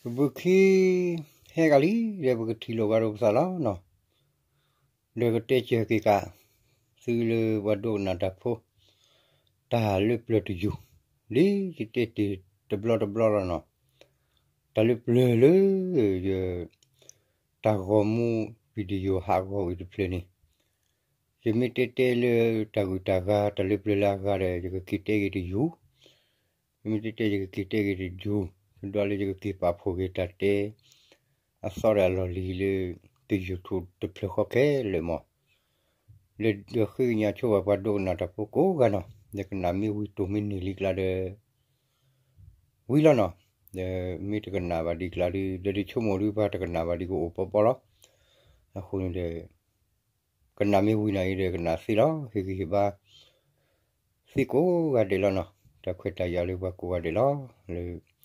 ကဘုးခံ ဟဲဂၤလံ ဒီးပကထံၣ်လိာ်ဂၤဒီးပသးလီၤနီၤ, ဒီးကတဲစၢၤက့ၤကး သုလၢပှၤဒိကနၣ်တၢ်ဖိ တၢ်လၢပျၢၤတယူၢ် ဒ်ယတဲတ့ၢ်တဘျီတဘျီလီၤနီၤ, တၢ်လၢပျၢၤလၢ ယ တၢ်ဂီၤမူ video ဟးဂီၤအံၤတဖျၢၣ်န့ၣ်, ယမ့ၢ်တဲတဲလၢတၢ်ဂုၤတၢ်ဂၤ တၢ်လၢပျၢၤလၢအဂၤဒီး ယကက့ၤတဲဂ့ၤတယူၢ်, ယမ့ၢ်တဲတဲယကက့ၤတဲဂ့ၤတယူၢ်, ဒွးလၢယကက့ၤပာ်ဖှိၣ်က့ၤတၢ်တဲ အသီဒီးအလီၢ်လံၤလၢ တ YouTube တဖျၢၣ်ဃီခဲလၢာ်မး, လၢဒီးဃ့ကညးဆိပာ်ပှၤဒိကနၣ်တၢ်ဖိကိးဂၤနီၤ, ဒီးကနၣ်မ့ၢ်ဝံၤတိၢ်မ့ၢ်န့ၢ်လံကျါဒီး ဝံၤလီၤနီၤ, ဒီးမ့ၢ်တကနၣ်ဘၣ်ဒံးကျါဒီး ဒီးဒုးဆိကမိၣ်ဒုးပှၤတကနၣ်ဘၣ်ဒံးကအိၣ်ပီပီလီၤ, အဃိန့ၣ်ဒီး ကနၣ်မ့ၢ်ဝံၤနၤအံၤဒီးကနၣ်သ့လီၤ, ဟ့ၣ်ဂံၢ်ဟ့ၣ်ဘါ သ့ကိးဂၤဒဲးလီၤနီၤ, တၢ်ခွဲးတၢ်ယာ်လၢပှၤကိးဂၤဒဲးလီၤ, လၢ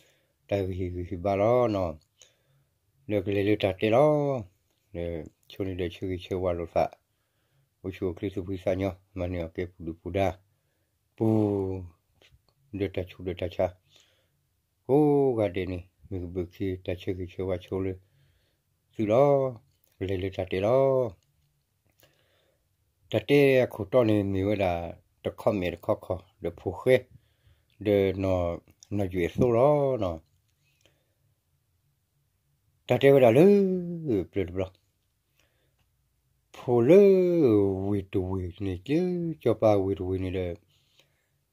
တၢ်ဟ့ၣ်ဂံၢ်ဟ့ၣ်ဘါလီၤနီၤ, လၢကလဲၤလၢတၢ်တဲလီၤ, လၢ ဆိန့ၣ်ဒီးဆၢဂ့ၤဆၢဝါလိာ်သး, အိၣ်ဆူၣ်အိၣ်ချ့သူၣ်ဖှံသးညီ, မၤန့ၢ်အီၣ်ကဲပူၤဒုၣ်ပူၤဒါ, ပူၤ ဒီးတၢ်ဆူးဒီးတၢ်ဆါ ကိးဂၤဒဲးန့ၣ် မ့ၢ်ကဘုးခံတၢ်ဆၢဂ့ၤဆၢဝါဆိလၢ သုလီၤ, ကလဲၤလၢတၢ်တဲလီၤ. တၢ်တဲအခိၣ်တီန့ၣ်မ့ၢ်ဝဲဒၣ် တခီမဲာ်တခီခီၣ် ဒီးဖိၣ်ဃဲ ဒီး နီၢ်ယွဲၣ်သိလီၤနီၤ. တၢ်တဲဝဲဒၣ်လၢ ပျၢၤတဘျီ ဖိၣ်လၢဝ့ၢ်တဝ့ၢ်န့ၣ် လၢစီၤပၤဝ့ၢ်တဝ့ၢ်န့ၣ်ဒီး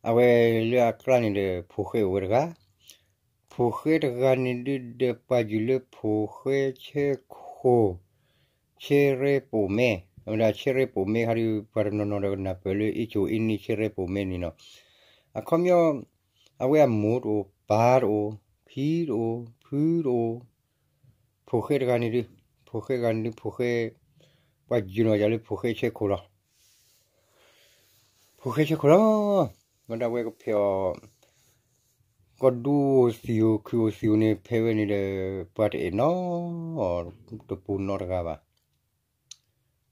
အဝဲလၢအကျါန့ၣ်ဒီး ဖိၣ်ဃဲအိၣ်ဝဲတဂၤ, ဖိၣ်ဃဲတဂၤန့ၣ်ဒုးဒီး ပှၤယုၢ်လၢဖိၣ်ဃဲဆဲခိၣ်, ဆဲရဲပိာ်မဲ, အဝဲဒၣ်ဆဲရဲပိာ်မဲခါဒီး ပှၤတနီၤနီၤဒီးကနၢ်ပၢၢ်လၢ အ့ၣ်ကၠိၣ်အ့ၣ်န့ၣ် ဆဲရဲပိာ်မဲန့ၣ်နီၤ. အခီပညီ အဝဲအမိၢ်တအိၣ် ပၢ်တအိၣ် ဖံတအိၣ် ဖုတအိၣ်, ဖိၣ်ဃဲတဂၤန့ၣ်ဒုး, ဖိၣ်ဃဲတဂၤန့ၣ်ဒုး ဖိၣ်ဃဲ, ပှၤယုၢ်နီၢ်ယၤလၢဖိၣ်ဃဲဆဲခိၣ်လီၤ. ဖိၣ်ဃဲဆဲခိၣ်လီၤ. ဝဲဒၣ်ဝဲကဖဲးအီၤ ကီၢ်ဒူအိၣ်သံၣ်အိၣ်ခုၣ်အိၣ်သံၣ်အိၣ်န့ၣ် ဖဲးဝဲန့ၣ်ဒီး ပှၤတအဲၣ်နီတပူၤနီတဂၤဘၣ်.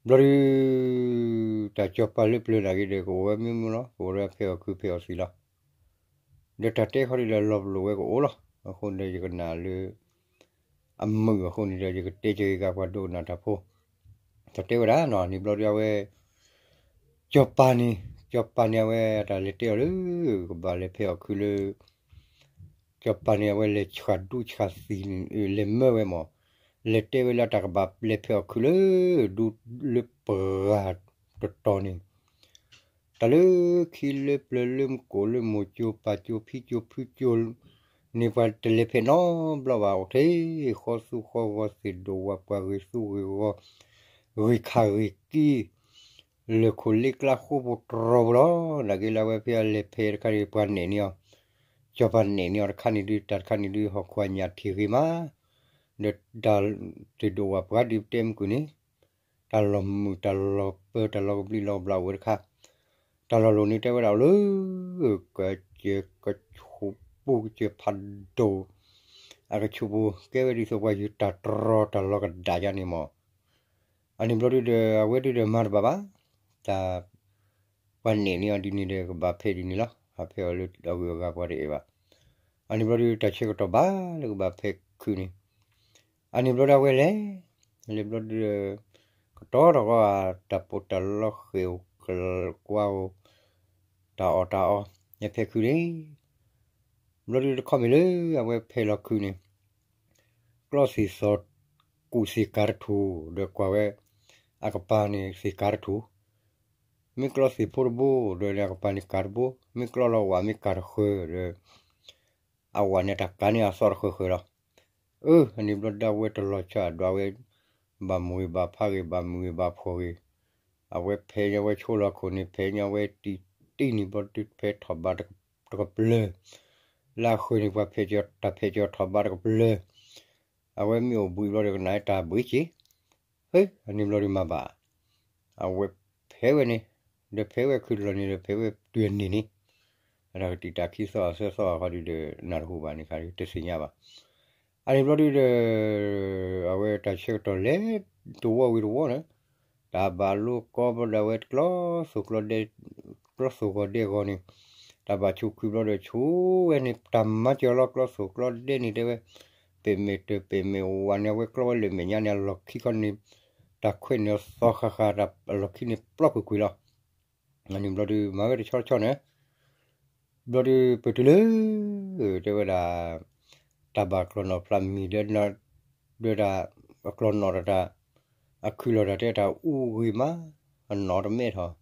ဘျီဒုး တၢ်စီၤပၤလၢပျၢၤနာ်က့ဒီး ကအိၣ်ဝဲမ့ၢ်မ့ၢ်လီၤ, ကအိၣ်ဝဲဖဲးအီၣ်ခုဖဲးအီၣ်သံၣ်လီၤ. ဒီးတၢ်တဲခီဒုးဒီးလီၤပလိာ်ဝဲကအိၣ်လီၤ. အဃိန့ၣ်ဒီးယကနၣ်လၢ အမုာ်အဃိန့ၣ်ဒီး ယကတဲက့ၤက့ၤကပှၤဒိကနၣ်တၢ်ဖိ, တၢ်တဲဝဲဒၣ်နီၤ, န့ၣ်ဘျီဒုးအဝဲ စီၤပၤန့ၣ်, စီၤပၤန့ၣ် အဝဲတၢ်လဲၤတဲအီၤလၢ ကဘၣ်လဲၤဖဲးအီၣ်ခုလၢ စီၤပၤန့ၣ် အဝဲလဲၤဆှၣ်ဒူဆှၣ်သံၣ် လဲၤမၢဝဲမၢ်, လဲၤတဲဝဲလၢအတၢ်ကဘၣ်လဲၤဖဲးအီၣ်ခုလၢ ဒူလၢပှၢ်တတီၤန့ၣ် တၢ်လၢခံလၢပျၢၤလၢမူခိၣ်လၢမိၢ်ကၠိပၢ်ကၠိဖံကၠိဖုကၠိ န့ၣ်ပှၤတလဲၤဖဲးနီတဘျီဘၣ်, အိၣ်ထဲဃီသူဃီဂီၤသ့ၣ်ဒိၣ်ဝၣ်ပှၢ်ဂ့ၤသူဂ့ၤဂီၤ ဂ့ၤခးဂ့ၤကံ လၢၢ်ခိၣ်လ့ကျါဃိဖိတြီဖိလီၤ. နာ်က့လၢအဝဲဖဲအံၤ လဲၤဖဲးတခါန့ၣ် ပှၤနဲၣ်န့ၢ်အီၤ, စီၤပၤနဲၣ်န့ၢ်အီၤတခါန့ၣ်ဒုး တၢ်တခါန့ၣ်ဒုး ဟီၣ်ခိၣ်အညၣ်ထံၣ်ဂ့ၤမး, ဒီးတၢ်သ့ၣ်ဒိၣ်ဝၣ်ပှၢ်ဒုးပတဲမုၢ်ကွံာ်န့ၣ် တၢ်လီၤမုၢ်တၢ်လီၤပၢတၢ်လီၤကဘျံးလီၤကဘျၣ်အိၣ်ဝဲတခါ, တၢ်လီၤလိၤန့ၣ်တဲဝဲဒၣ်အီၤလၢ ကစၢၢ်ကဆူးပူကစၢၢ်ဖးဒိၣ် အကဆူးပူ ကဲဝဲဒ်သိးပှၤယုၢ်တၢ်တြီတၢ်လီၤကဒါယါန့ၣ်မၢ်. အန့ၣ်ဘျီဒုးဒီး အဝဲဒုးဒီးမၤတဘၣ်ဘၣ်, တၢ် ပှၤနဲၣ်န့ၢ်အီၤဒ်န့ၣ်ဒီး ကဘၣ်ဖဲးဒ်န့ၣ်လီၤ. အဖဲးအီၤလၢအဂုၤအဂၤပှၤတအဲၣ်ဘၣ်. အန့ၣ်ဘျီဒုး တၢ်ဆၢကတီၢ်ဘၣ်လၢကဘၣ်ဖဲးခုန့ၣ်, အန့ၣ်ဘျီဒုးအဝဲလဲၤ, လဲၤဘျီဒုးဒီး ကတီၤထီၣ်ကီး တၢ်ပီးတၢ်လီဃဲၤအိၣ်ကကွၢ်အိၣ် တၢ်အီၣ်တၢ်အီ လဲၤဖဲးခုန့ၣ်, ဘျီဒုးတခီမ့ၢ်လၢအဝဲဖဲးလီၤခုန့ၣ် ကျီသ့ၣ်သီၣ်ကူၣ်သ့ၣ်ကၤတထူၣ် ဒီးကွၢ်ဝဲ အကပၤန့ၣ်သ့ၣ်ကၤတထူၣ်, မ့ၢ်ကျီသ့ၣ်ဖိတဘိ ဒီးန့ၣ်အကပၤန့ၣ်ကၤတဘိ, မ့ၢ်ကျီလီၤဝၣ်မ့ၢ်ကၤတဃၢၤဒီး အဝၣ်န့ၣ်တၢ်ကၤန့ၢ်အသီတဃၢၤဃၢၤလီၤ. အၢ အန့ၣ်ဘျီဒၣ်ဝဲတလီၤဆီဒွးဝဲ ဘၣ်မုာ်ဂ့ၤဘၣ်ဖးဂ့ၤ ဘၣ်မုာ်ဂ့ၤဘၣ်ဖှီၣ်ဂ့ၤ, အဝဲဖဲးညီဝဲဆိလီၤခိၣ်န့ၣ် ဖဲးညီဝဲတံၢ်တံၢ်န့ၣ်ဘျီဒုးဖဲးထီၣ်ဘးတကပျၢၤ, လၢအဃၢၤန့ၣ် ပှၤဖဲးကၠီၤတၢ်ဖဲးကၠီၤထီၣ်ဘးတကပျၢၤ, အဝဲမ့ၢ်အိၣ်ဘှံးဘျီဒီးကနၣ်တၢ်ဘှံးက့ၤ, ဟ့ အန့ၣ်ဘျီဒုးမၤဘၣ် အဝဲဖဲးဝဲန့ၣ်, ဒီးဖဲးဝဲခုတလီၢ်န့ၣ်ဒီး ဖဲးဝဲတုၤအန့ၣ်န့ၣ်, အတၢ်ကတံာ်တာ်ခံသီအသၢသီအခါဒုးဒီး နၢ်တဟူဘၣ်န့ၣ်ခါဒုး တသ့ၣ်ညါဘၣ်. အန့ၣ်ဘျီဒုးဒီး အဝဲတၢ်ဆၢကတီၢ်လဲၤတဝီဝံၤတဝီန့ၣ်, တၢ်ဘၣ်လိကီဘျီဒီး အဝဲကျီသိၣ်ကျီဒဲ, ကျီသိၣ်ဂီၤဒဲဂီၤန့ၣ်, တၢ်ဘၣ်ဆိးခုဘျီဒီး ဆိးဝဲန့ၣ် တၢ်မၤစၢၤလီၤကျီသိၣ်ကျီဒဲန့ၣ်တဲဝဲ, ပ့ၤမ့ၢ်တၢ်ပ့ၤမ့ၢ်ဝါန့ၣ် အဝဲကျီဝဲလၢမဲာ်ညါန့ၣ် အလီၢ်ခံခီန့ၣ် တၢ်ခွဲးန့ၣ်သီဃၣ်ဃၣ် အလီၢ်ခံန့ၣ်ပျီကွ့ၢ်ကွ့ၢ်လီၤ. န့ၣ်ဘျီဒုး မၤဝဲတဆီတဆီန့ၣ် ဘျီဒုး ပတုၤလၢ တဲဝဲဒၣ် တၢ်ဘၣ်ကျီၢ်နီၣ်ဖျါမံၤဒီး ဒၣ် အကျီၢ်နီၣ်တၢ် အခုၣ်လီၤတၢ်တဲတၢ်အူဂ့ၤမး အနီၣ်တမဲထီၣ်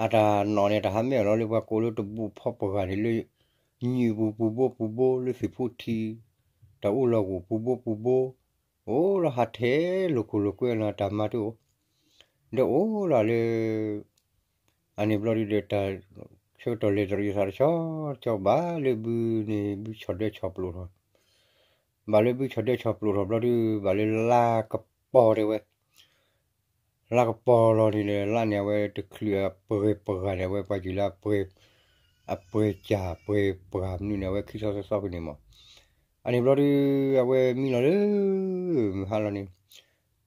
အတၢ်နီၣ်န့ၣ် တၢ်ဟးမဲာ်လီၤလၢပှၤကိးလၢတဘိဖီပှၢ်န့ၣ်လၢ ညၣ်ပူၤပူၤဘိပူၤဘိလၢသ့ၣ်ဖူထံ တၢ်အူလီၢ်ဂူာ်ပူၤဘိပူၤဘိ အိၣ်လီၤဟးထဲလိာ်ခိၣ်လိာ်ကွဲလီၤတၢ်မၤတအိၣ် ဒီးအိၣ်လီၤလၢ အန့ၣ်ဘျီဒုးဒီးတၢ် ဆၢကတီၢ်လဲၤတရံးသးတဆီတဆီ ဘၣ်လၢဘုန့ၣ် ဘုဆီၣ်ဒၢဆီၣ်ပျိၢ်ထီၣ် ဘၣ်လၢဘုဆီၣ်ဒၢဆီၣ်ပျိၢ်ထီၣ်ဘျီဒုး ဘၣ်လၢလါကပီၤတဲဝဲ လါကပီၤလီၤန့ၣ်ဒီး လါန့ၣ် အဝဲတချုးအပှဲၤပှၢ်န့ၣ် အဝဲပှၤယုၢ်လၢ အပှဲၤကၢ်ပှဲၤပှၢ်မနုၤန့ၣ် အဝဲခံသီသၢသီဖဲန့ၣ်မး အန့ၣ်ဘျီဒုး အဝဲမံလီၤလၢ မုၢ်ဟါလီၤန့ၣ်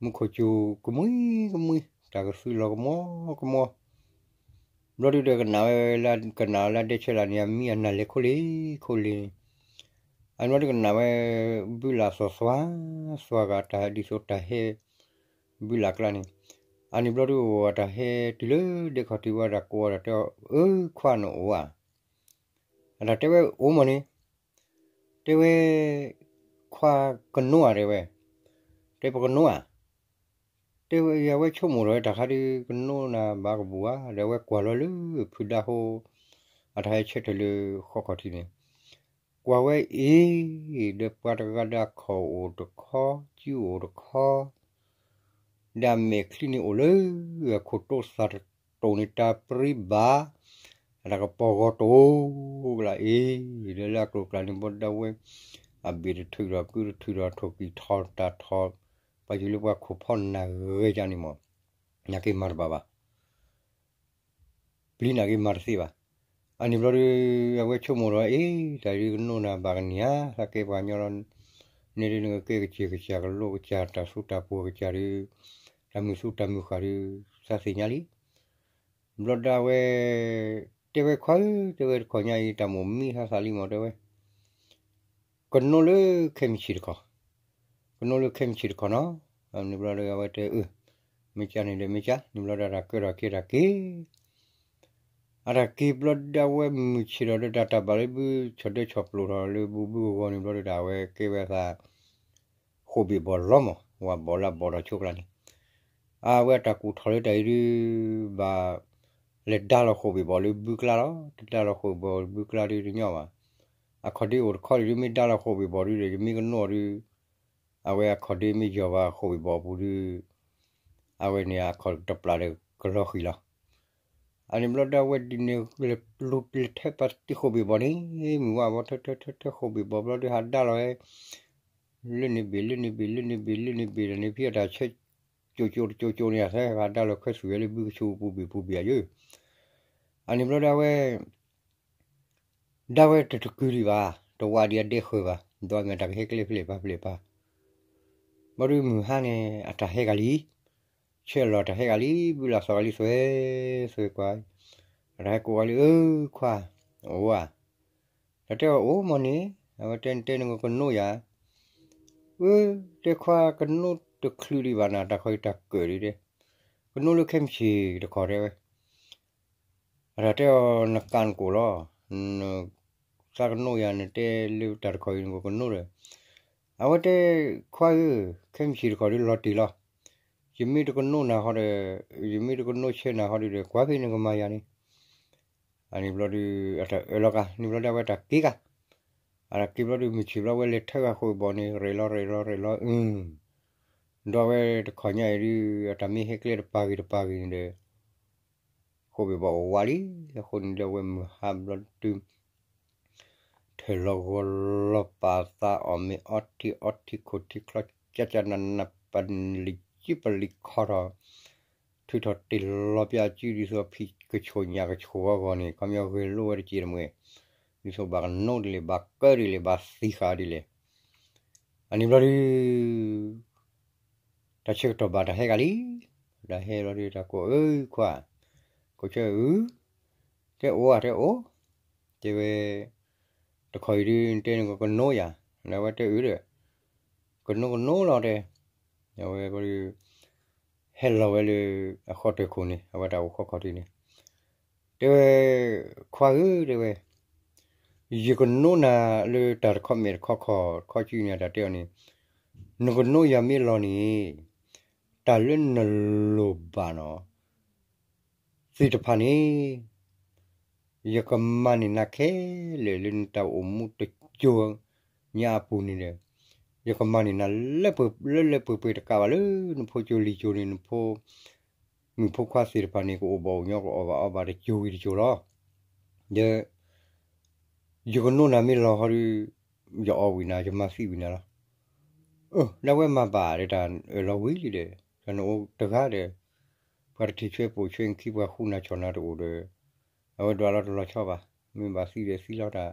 မူခိၣ်စူၤကမှံကမှံ တၢ်ကသုလီၤကမီကမီ ဘျီဒုးဒီးကနၣ်ဝဲ ကနၣ်လၢဒဲးဆဲးလးန့ၣ် အမံအနၢ်လဲၤခိၣ်လ့ၤခိၣ်လ့ၤန့ၣ် အန့ၣ်ဘျီဒုးကနၣ်ဝဲ ဘုလၢ်သီၣ်သွါသွါဂၤတၢ်ဒ်သိးတၢ်ဟဲ ဘုလၢ်ကျါန့ၣ် အန့ၣ်ဘျီဒုးအိၣ်အတၢ်ဟဲတုၤလၢဒဲခီၣ်ထံးဝဲဒၣ်ကိးအတၢ်တဲအီၤ အၢခွါနအိၣ်ဧါ အတၢ်တဲဝဲအိၣ်မးန့ၣ် တဲဝဲ ခွါကနိဧါတဲဝဲ တဲပကနိဧါ တဲဝဲအဝဲဆိကမိၣ်ထီၣ်ဝဲတၢ်ခါဒုးကနိနၤဘၣ်ကဘူၣ်ဧါ ဒီးအဝဲကွၢ်လီၤလၢဖုဒါဟိ အတၢ်ဟဲဆၢထၢၣ်လၢဃီခီၣ်ထံးန့ၣ် ကွၢ်ဝဲအ့ၣ် ဒီးပှၤတဂၤဒီးအခီၣ်အိၣ်တခီ စုအိၣ်တခီ ဒီးအမဲာ်ချံန့ၣ်အိၣ်လၢ အခိၣ်တိသးတတိၢ်န့ၣ် တၢ်ပြံဘၣ် အတၢ်ကပီၤဂီၤတိၢ်ကလါအ့ၣ် ဒီးလၢအကျိၤကျါန့ၣ် ဘီဒၣ်ဝဲ အဘ့ၣ်တထုးဒီး ကုတထုးဒီး ထိၣ်ကံၢ်ထီၣ်တၢ်ထီၣ် ပှၤယူၤလၢပှၤခိၣ်ဖီနၢ်ဂဲၤယါန့ၣ်မး နာ်က့မၤတဘၣ်ဘၣ် ပျံၤနာ်က့မၤတသ့ဘၣ်. အန့ၣ်ဘျီဒုး အဝဲဆိကမိၣ်ဒီး အ့ၣ် တၢ်ဒုးကနိနၤဘၣ်ကန့ၢ်ဧါ သးကဲပှၤကညီလီၤ န့ၣ်ဒုးနကကဲကစၢၢ်ကစၢ်ကလိကစၢ်တၢ်သူတၢ်ပှီၤကစၢ်ဒုး တၢ်မုၢ်သူတၢ်မုၢ်ဃၢ်ဒုး သးသ့ၣ်ညါလံ. ဘျီဒၣ်ဝဲ တဲဝဲခွါဧၢ တဲဝဲတခီညါအံၤ တၢ်မိၣ်မံဟါသးလံမး တဲဝဲ ကနိလၢခဲမုၢ်ဆ့ၣ်တခီ, ကနိလၢခဲမုၢ်ဆ့ၣ်တခီနီၤ. န့ၣ်ဘျီဒီးအဝဲတဲအၢ မ့ၢ်ကန့ၣ်ဒီးမ့ၢ်က န့ၣ်ဘျီဒၣ်တၢ်ကၢထီၣ်က့ၤတၢ်က့ၤ အတၢ်က့ၤဘျီဒၣ်ဝဲမုၢ်ဆ့ၣ်ထီၣ်ဒီးတၢ်တၢ်ဘၣ်လၢဘုဆီၣ်ဒၢဆီၣ်ပျိၢ်ထီၣ်လၢဘုဘုဂီၤဂီၤန့ၣ်ဘျီဒၣ်ဝဲကဲဝဲသး ဃိာ်ဘ့ၣ်ဘီၣ်လီၤမး ဝၤဘီၣ်လၢဘီၣ်ထီၣ်ဆိကျါန့ၣ် အဝဲအတၢ်ကူၣ်ထီၣ်လၢတၢ်အံၤဒုး ဘၣ်လဲၤဒါလီၤဃိာ်ဘ့ၣ်ဘီၣ်လၢဘုကျါလီၤ. တဒါလီၤဃိာ်ဘ့ၣ်ဘီၣ်လၢဘုကျါဒုးတညီဘၣ်. အခီၣ်ဒ့အိၣ်တခီဒုး မ့ၢ်ဒါလီၤဃိာ်ဘ့ၣ်ဘီၣ်ဒုးဒီး ယမ့ၢ်ကနိအီၤဒုး အဝဲအခီၣ်ဒ့မ့ၢ်ယီၤဘၣ်ဃိာ်ဘ့ၣ်ဘီၣ်အပူၤဒုး အဝဲန့ၣ်အခီၣ်တပျၢ်ဒီးကလီၤဃံၤလီၤ. အန့ၣ်ဘျီဒၣ်ဝဲဒ်န့ၣ် လူၤပျဲၢ်ထဲပာ်တံၢ်ဃိာ်ဘ့ၣ်ဘီၣ်န့ၣ် မုၢ်ဝါဘီထၢထၢထၢထၢဃိာ်ဘ့ၣ်ဘီၣ်ဘျီဒုးဟးဒါလီၤဝဲ လၢန့ၣ်ဘ့ၣ် လၢန့ၣ်ဘ့ၣ် လၢန့ၣ်ဘ့ၣ် လၢန့ၣ်ဘ့ၣ်ဒီးန့ၣ် ဖံအတၢ်ဆၢ ကၠိကၠိတကၠိကၠိန့ၣ် အသဲဟးဒါလီၤခွဲးသူၣ်ဝဲလၢဘုကဆူးပူၤဘ့ၣ်ပူၤဘ့ၣ်အယိာ် အန့ၣ်ဘျီဒၣ်ဝဲ ဒါဝဲတတကုာ်ဒံးဘၣ်, တဝးဒံးအဒဲဃၢၤဘၣ်, ဒီးမ့ၢ်တၢ်ကဟဲကျဲဖဲလဲၣ်ပာ်ဖဲလဲၣ်ပာ်. ဘျီဒုးမုၢ်ဟါန့ၣ် အတၢ်ဟဲဂၤလံ, ဆဲးလီၤတၢ်ဟဲဂၤလံ, ဘုလၢ်သီၣ်ဂၤလံသွဲ, သွဲကွၢ်, အတၢ်ဟဲကိးဂၤလံ, အၢ ခွါ, အိၣ်ဧါ, တၢ်တဲအီၤအိၣ်မ့ၢ်န့ၣ်, အဝဲတဲတဲနကကနိယၤ, အၢ တဲခွါကနိတချုးဒံးဘၣ်နၤ တၢ်ခီအံၤတၢ်ကၢၣ်ဒံးတဲ, ကနိလၢခဲမုၢ်ဆ့ၣ်တခီတဲဝဲ အတၢ်တဲအီၤနကးနကိာ်လီၤ, သးကနိယၤ နတဲလၢတၢ်တခီအံၤနကကနိဒီး, အဝဲတဲခွါဧၢ, ခဲမုၢ်ဆ့ၣ်တခီဒုးလီၤတံၢ်လီၤ, ယမ့ၢ်တကနိနၤဃီဒီး, ယမ့ၢ်တကနိဆဲးနၤဃီဒုးဒီး ကွၢ်ဖဲနကမၤယၤန့ၣ်, အန့ၣ်ဘျီဒုး အတၢ်အၢၣ်လီၤကၤ န့ၣ်ဘျီဒၣ်ဝဲတၢ်က့ၤကၤ, အတၢ်က့ၤဘျီဒုးမုၢ်ဆ့ၣ်ဘျီဝဲလဲၤထၢဂၤဃိာ်ဘ့ၣ်ဘီၣ်န့ၣ် ရဲၣ်လီၤရဲၣ်လီၤရဲၣ်လီၤအု, ဒီးဝဲတခီညါအံၤဒုး အတၢ်မ့ၢ်ဟဲကျဲတပၤဂ့ၤတပၤဂ့ၤန့ၣ်ဒီး ဃိာ်ဘ့ၣ်ဘီၣ်အိၣ်ဝးလံ, အဃိန့ၣ်ဒီးဝဲမုၢ်ဟါဘျီဒုး ထၢၣ်လီၤဂီၤလီၤပာ်သးအီၣ်မ့ၤအီထံအီထံခိၣ်ထံချီ ကၠၢ်ကၠၢ်နးနး ပလံၤကံပလံၤခီထီၣ်, ထုးထီၣ်တ့ၢ်လီၤပၠးစုဒ်သိးဖံးကဆိးညၣ်ကဆိးအဂီၢ်န့ၣ် ခီပညီဂဲၤလိဝဲတစဲးတမှဲၤ, ဒ်သိးဘၣ်ကနိဒ်လဲၣ် ဘၣ်ကၢဒ်လဲၣ် ဘၣ်သံဃာ်ဒ်လဲၣ်, အန့ၣ်ဘျီဒုး တၢ်ဆၢကတီၢ်ဘၣ်တၢ်ဟဲဂၤလံ, တၢ်ဟဲလီၤဒုးတၢ်ကိးအၢခွါ, ကိးဆၢအု, တဲအိၣ်ဧါတဲအိၣ်, တဲဝဲ, တခီအံၤဒုးတဲနကကနိယၤ, ဒီးဝဲတဲအုဒီး, ကနိကနိလီၤတဲ, အဝဲ ဟဲလီၤဝဲလၢ အဃီတၢၤခိၣ်န့ၣ် အဝဲတၢ်အိၣ်ခီခီၣ်ထံးန့ၣ်, တဲဝဲ, ခွါဧၢ တဲဝဲ, ယကနိနၤလၢတၢ်တခီမဲာ်တခီခီၣ်တခီကၠံန့ၣ် တၢ်တဲအီၤန့ၣ်, နကနိယၤမ့ၢ်လီၤန့ၣ်, တၢ်လၢနလိၣ်ဘၣ်နီၤ သ့ၣ်တဖၣ်န့ၣ် ယကမၤန့ၢ်နၤခဲလၢာ်လၢနတၢ်အိၣ်မူတစိၤညါအပူၤန့ၣ်ဒီး, ယကမၤန့ၢ်နၤလၢလၢပှဲၤပှဲၤတကးဘၣ်လၢနဖိကၠိလံၤကၠိန့ၣ် နဖိမုၣ်ဖိခွါသ့ၣ်တဖၣ်န့ၣ် ကအိၣ်ဘၣ်အိၣ်ညီ ကအီၣ်ဘၣ်အီဘၣ်တစိၤဝံၤတစိၤလီၤ. ဒီး ယကနိနၤမ့ၢ်လီၤဟီဒီး ယအီၣ်ဝံၤနၤ ယမၤသံဝံၤနၤလီၤ. အၢ ဒၣ်ဝဲမၤဘၣ်ဒီး တၢ်အၢၣ်လီၤဝံၤလံဒီး တၢ်နအိၣ်တဂၤဒီး ပှၤတထံၣ်ဆွဲပိာ်ဆွဲခံ ပှၤဃူနၤဆီၣ်နၤတအိၣ်ဒီး အဝဲဒွးလီၤတလီၤဆီဘၣ်. မ့ၢ်ဘၣ်သံဒီးသံလီၤတၢ်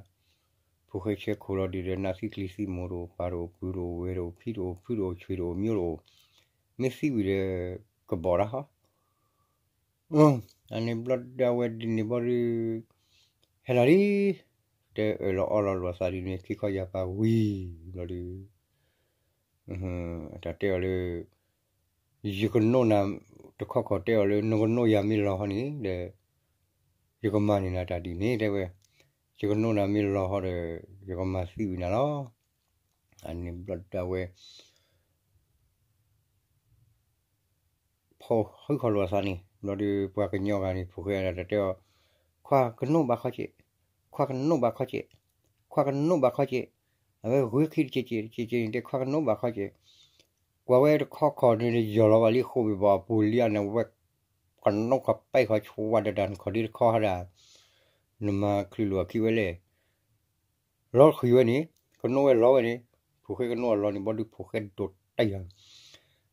ဖိၣ်ဃဲဆဲခိၣ်လီၤဒံးဒီး နးသံကျံၤသံ မိၢ်တအိၣ် ပၢ်တအိၣ် ပုၢ်တအိၣ် ဝဲၢ်တအိၣ် ဖံတအိၣ် ဖုတအိၣ် ဆွေတအိၣ် မျိုးတအိၣ်, မ့ၢ်သံဝံၤဒီး ကဘီၣ်တၢ်ဟီ အန့ၣ်ဘျီဒၣ်ဝဲဒ်န့ၣ်ဘျီဒုး ဟဲလီၤလံ, တဲအၢၣ်လီၤအီလီၤလိာ်အသးဒ်န့ၣ် ခံခီယၢ်ပၤဝံၤဘျီဒုး တၢ်တဲအီၤလၢ ယကနိနၤ တခီခီၣ်တဲအီၤလၢ နကနိယၤမ့ၢ်လီၤဟီန့ၣ်ဒီး ယကမၤန့ၢ်နၤတၢ်ဒ်န့ၣ် တဲဝဲ, ယကနိနၤမ့ၢ်လီၤဟီဒီး ယကမၤသံဝံၤနၤလီၤ. အန့ၣ်ဘျီဒၣ်ဝဲ ဖီၣ်ဃုခီၣ်လိာ်အသးန့ၣ် ဘျီဒုး ပှၤကညီဂၤန့ၣ် ဖိၣ်ဃဲအတၢ်တဲအီၤ, ခွါကနိဘၣ်ခီကဲး, ခွါကနိဘၣ်ခီကဲး, ခွါကနိဘၣ်ခီကဲး, အဝဲဂုာ်ခံတကဲးကဲးတကဲးကဲးန့ၣ် တဲခွါကနိဘၣ်ခီကဲး, ကွၢ်ဝဲတခီခီၣ်န့ၣ် ယီၢ်လီၤဘၣ်လံဃိဘ့ၣ်ဘီၣ်အပူၤလံန့ၣ် ဝဲကနိခီၣ်ပဲခီၣ်ဆှါဒီးတၢ်နခီၣ်ဒ့တခီဟီဒၣ်, နမၤချုးလိာ်အခံဝဲလဲၣ် လီၤဃံၤဝဲန့ၣ်, ကနိဝဲလီၤဝဲန့ၣ်, ဖိၣ်ဃဲကနိအလီၤန့ၣ် ဘျီဒုးဖိၣ်ဃဲဒိၣ်တၢ်ယၤ,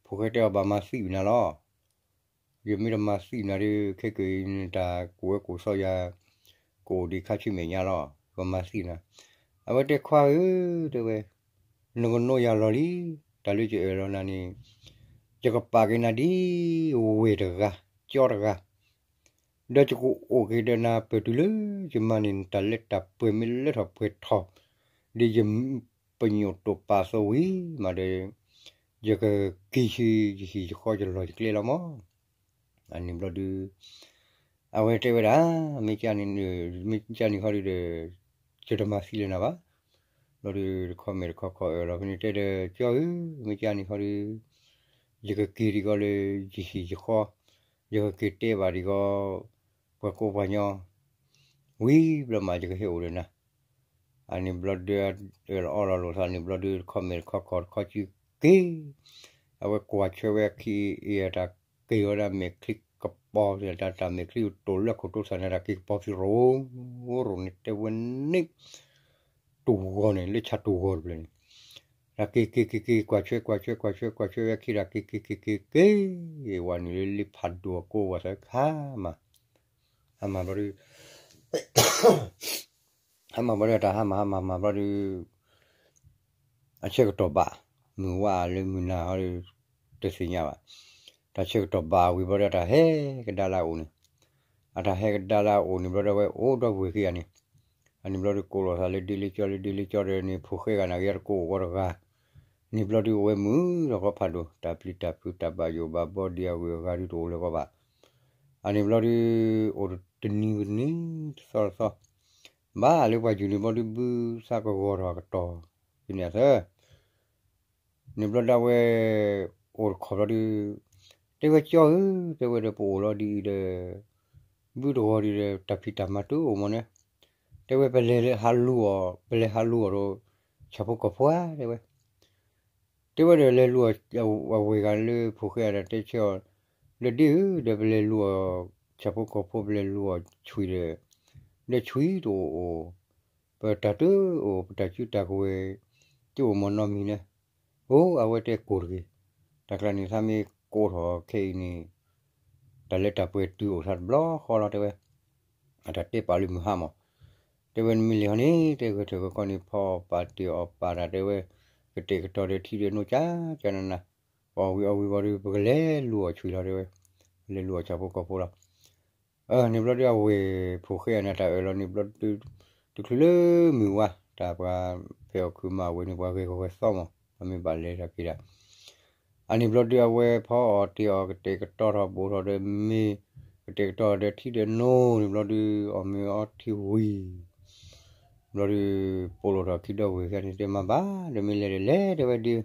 ဖိၣ်ဃဲတဲအီၤဘၣ်မၤသံဝံၤနၤလီၤ. ယမ့ၢ်တမၤသံနၤဒုး ခဲကနံၣ်အံၤန့ၣ် တၢ်ကိၢ်ဝဲကိၢ်စီယၤ, ကအိၣ်ဒံးခါဆူမဲာ်ညါလီၤ, ကမၤသံနၤ. အဝဲတဲခွါဧၢ, တဲဝဲ, နကနိယၤလီၤလံ, တၢ်လၢယအၢၣ်လီၤနၤန့ၣ်, ယကပာ်က့ၤနၤဒ် ဝဲၢ်တဂၤ, ကၠီတဂၤ ဒီးယကအိၣ်က့ၤဒီးနၤပၢၢ်တုၤလၢ ယမၤန့ၢ်နတၢ်လၢတၢ်ပှဲၤမ့ၢ်လၢထီၣ်ပှဲၤထီၣ်, ဒီးယပညိၣ်တိာ်ပာ်သဝံၤမးဒီး, ယကက့ၤဆူယဟံၣ်ယဃီယလီၢ်ယကျဲလီၤမး. အန့ၣ်ဘျီဒုး အဝဲတဲဝဲဒၣ်, မ့ၢ်ကန့ၣ်, မ့ၢ်ကန့ၣ်ဃီဒုးဒီး, ယတမၤသံလၢၤနၤဘၣ်. ဘျီဒုးတခီမဲာ်တခီခီအၢၣ်လီၤဖဲန့ၣ်တဲဒီး ကၠီဧၢ, မ့ၢ်ကန့ၣ်ဃီဒုး ယကက့ၤဒံးကီးလၢယဟံၣ်ယဃီ, ယကက့ၤတဲဘၣ်ဒံးကီး ပှၤကိးပှၤညီ, ဝံၤဘျီမးယကဟဲအိၣ်ဒီးနၤ. အန့ၣ်ဘျီဒုး အၢၣ်လီၤအီလီၤလိာ်သးန့ၣ်ဘျီဒုး တခီမဲာ်တခီခီတခီစုက့ၤ, အဝဲကွၢ်ဆွဲဝဲခံအံၤအတၢ်က့ၤဝဲဒၣ်မဲာ်ချံကပီၤ, တၢ်မဲာ်ချံတိၢ်လၢခိၣ်တိစၢ်န့ၣ် တၢ်က့ၤကပီၤသံရိၤ ရိၤန့ၣ်တဲဝဲန့ၣ် တိၢ်ဂီၤန့ၣ် လၢဆၣ်တိၢ်ဂီၤတဖျၢၣ်န့ၣ်, တၢ်က့ၤက့ၤက့ၤက့ၤ ကွၢ်ဆွဲကွၢ်ဆွဲကွၢ်ဆွဲကွၢ်ဆွဲဝဲခံ တၢ်က့ၤက့ၤက့ၤက့ၤက့ၤ, ဝၤနုာ်လၢလ့ဖးဒိၣ်အကိးဝၤသးခါမး, ဟါမၢ်ဘျီဒုး ဟါမၢ်ဘျီဒုး တၢ်ဟါမၢ်ဟါမၢ်မၢ်ဘျီဒုး အဆၢကတီၢ်ဘၣ်, မုၢ်ဝါလၢမုၢ်နၤဟီဒုး တသ့ၣ်ညါဘၣ်. တၢ်ဆၢကတီၢ်ဘၣ်ဝံၤဘျီဒုး တၢ်ဟဲကဒါလၢအအိၣ်န့ၣ်, အတၢ်ဟဲကဒါလၢအအိၣ်န့ၣ်ဘျီဒုး ဝဲအိၣ်ဒီပုၢ်ဝဲၢ်ခံဂၤန့ၣ်, အန့ၣ်ဘျီဒုး ကိးလိာ်သးလၢဒ့လၢကၠီ လၢဒ့လၢကၠီဒီးန့ၣ် ဖိၣ်ဃဲဂၤန့ၣ် ကယဲတကိးအိၣ်ဂီၢ်တဂၤ, န့ၣ်ဘျီဒုး အိၣ်ဝဲမုာ်ထီၣ်ကီဖးဒိၣ်, တၢ်ပျံၤတၢ်ဖုး တၢ်ဘၣ်ယိၣ်ဘၣ်ဘီဒံး အဂုၤအဂၤဒုးတအိၣ်လၢၤကီးဘၣ်. အန့ၣ်ဘျီဒုး အိၣ်တနံၤတနံၤ တသီတသီ, ဘၣ်လၢပှၤယုၢ်န့ၣ်ဘျီဒုး ဘုသးကဂီၤထီၣ်အကတီၢ်, ဖဲန့ၣ်အသၢ န့ၣ်ဘျီဒၣ်ဝဲ အိၣ်တခီဘျီဒုး, တဲဝဲကၠီဧၢ, တဲဝဲဒီးပအိၣ်လီၤဒ်အံၤဒီး, ဘုတဂီၤဒ်ဒီး တၢ်ဖံးတၢ်မၤတအိၣ်မးန့ၣ်, တဲဝဲပလဲၤဟးလူၤအီၤ, ပလဲၤဟးလူၤအီၤဒီး ဆၣ်ဖိကီၢ်ဖိဧါ တဲဝဲ တဲဝဲဒီးလဲၤလူၤအီၤ, အဝဲၢ်ဂၤလၢဖိၣ်ဃဲဒီးတဲဆၢအီၤ, လၢဒ့ဧၢ, ဒီးပလဲၤလူၤအီၤ, ဆၣ်ဖိကီၢ်ဖိပလဲၤလူၤအီၤဆွံဒီး, ဒီးဆွံတအိၣ်အိၣ်, ပတၢ်တအိၣ် ပတၢ်စုတၢ်ကဝဲၤ, တအိၣ်မးနီတမံၤန့ၣ်, အိၣ်အဝဲတဲကိၢ်တဂ့ၤ, တၢ်ကျါန့ၣ်သးမ့ၢ်ကိးထီၣ်ခဲအံၤန့ၣ်, တၢ်လၢတၢ်ပှဲၤတုၤအိၣ်သးတဘျီဃီလီၤ တဲဝဲ, အတၢ်တဲပာ်လၢမုၢ်ဟါမး, တဲဝဲနမ့ၢ်လဲၤဟီန့ၣ် တဲဂဲၤထၢၣ်ဂီၤခီန့ၣ် ဖီပာ်တ့ၢ်အီၣ်ပာ်တၢ်တဲဝဲ, ကတဲာ်ကတီၤဒီးထံဒီးနိကၠၢ်ကၠၢ်နးနး, ပအီၣ်ဝံၤအီၣ်ဝံၤဘၣ်ဒီး ပကလဲၤလူၤအီၤဆွံလီၤတဲဝဲ, လဲၤလူၤအီၤဆၣ်ဖိကီၢ်ဖိလီၤ. န့ၣ်ဘျီဒုးအဝဲၢ်ဖိၣ်ဃဲအန့ၣ် တၢ်အၢၣ်လီၤန့ၣ်ဘျီဒုး, တချုးလၢမုၢ်ဝါ, တၢ်ပှၤဖဲအီၣ်ခုးမၤဝဲန့ၣ် ပှၤဂဲၤဂီၤဂဲၤသီမး, အမ့ၢ်ဘၣ်လဲၤထီၣ်က့ၤဒၣ် အန့ၣ်ဘျီဒုးအဝဲဖီအီၣ်တ့ၢ်အီၣ်ကတဲာ်ကတီၤထီၣ်ဘိၣ်ထီၣ်ဒီးမ့ၢ် ကတဲာ်ကတီၤဒီးထံဒီးနိန့ၣ်ဘျီဒုး အီၣ်မ့ၤအီထံဝံၤ ဘျီဒုး ပိာ်လိာ်ထီၣ်ခံဒီပုၢ်ဝဲၢ်ခံဂၤန့ၣ် တဲမၤဘၣ် ဒီးမ့ၢ်လဲၤဒီးလဲၤတဲဝဲဒုး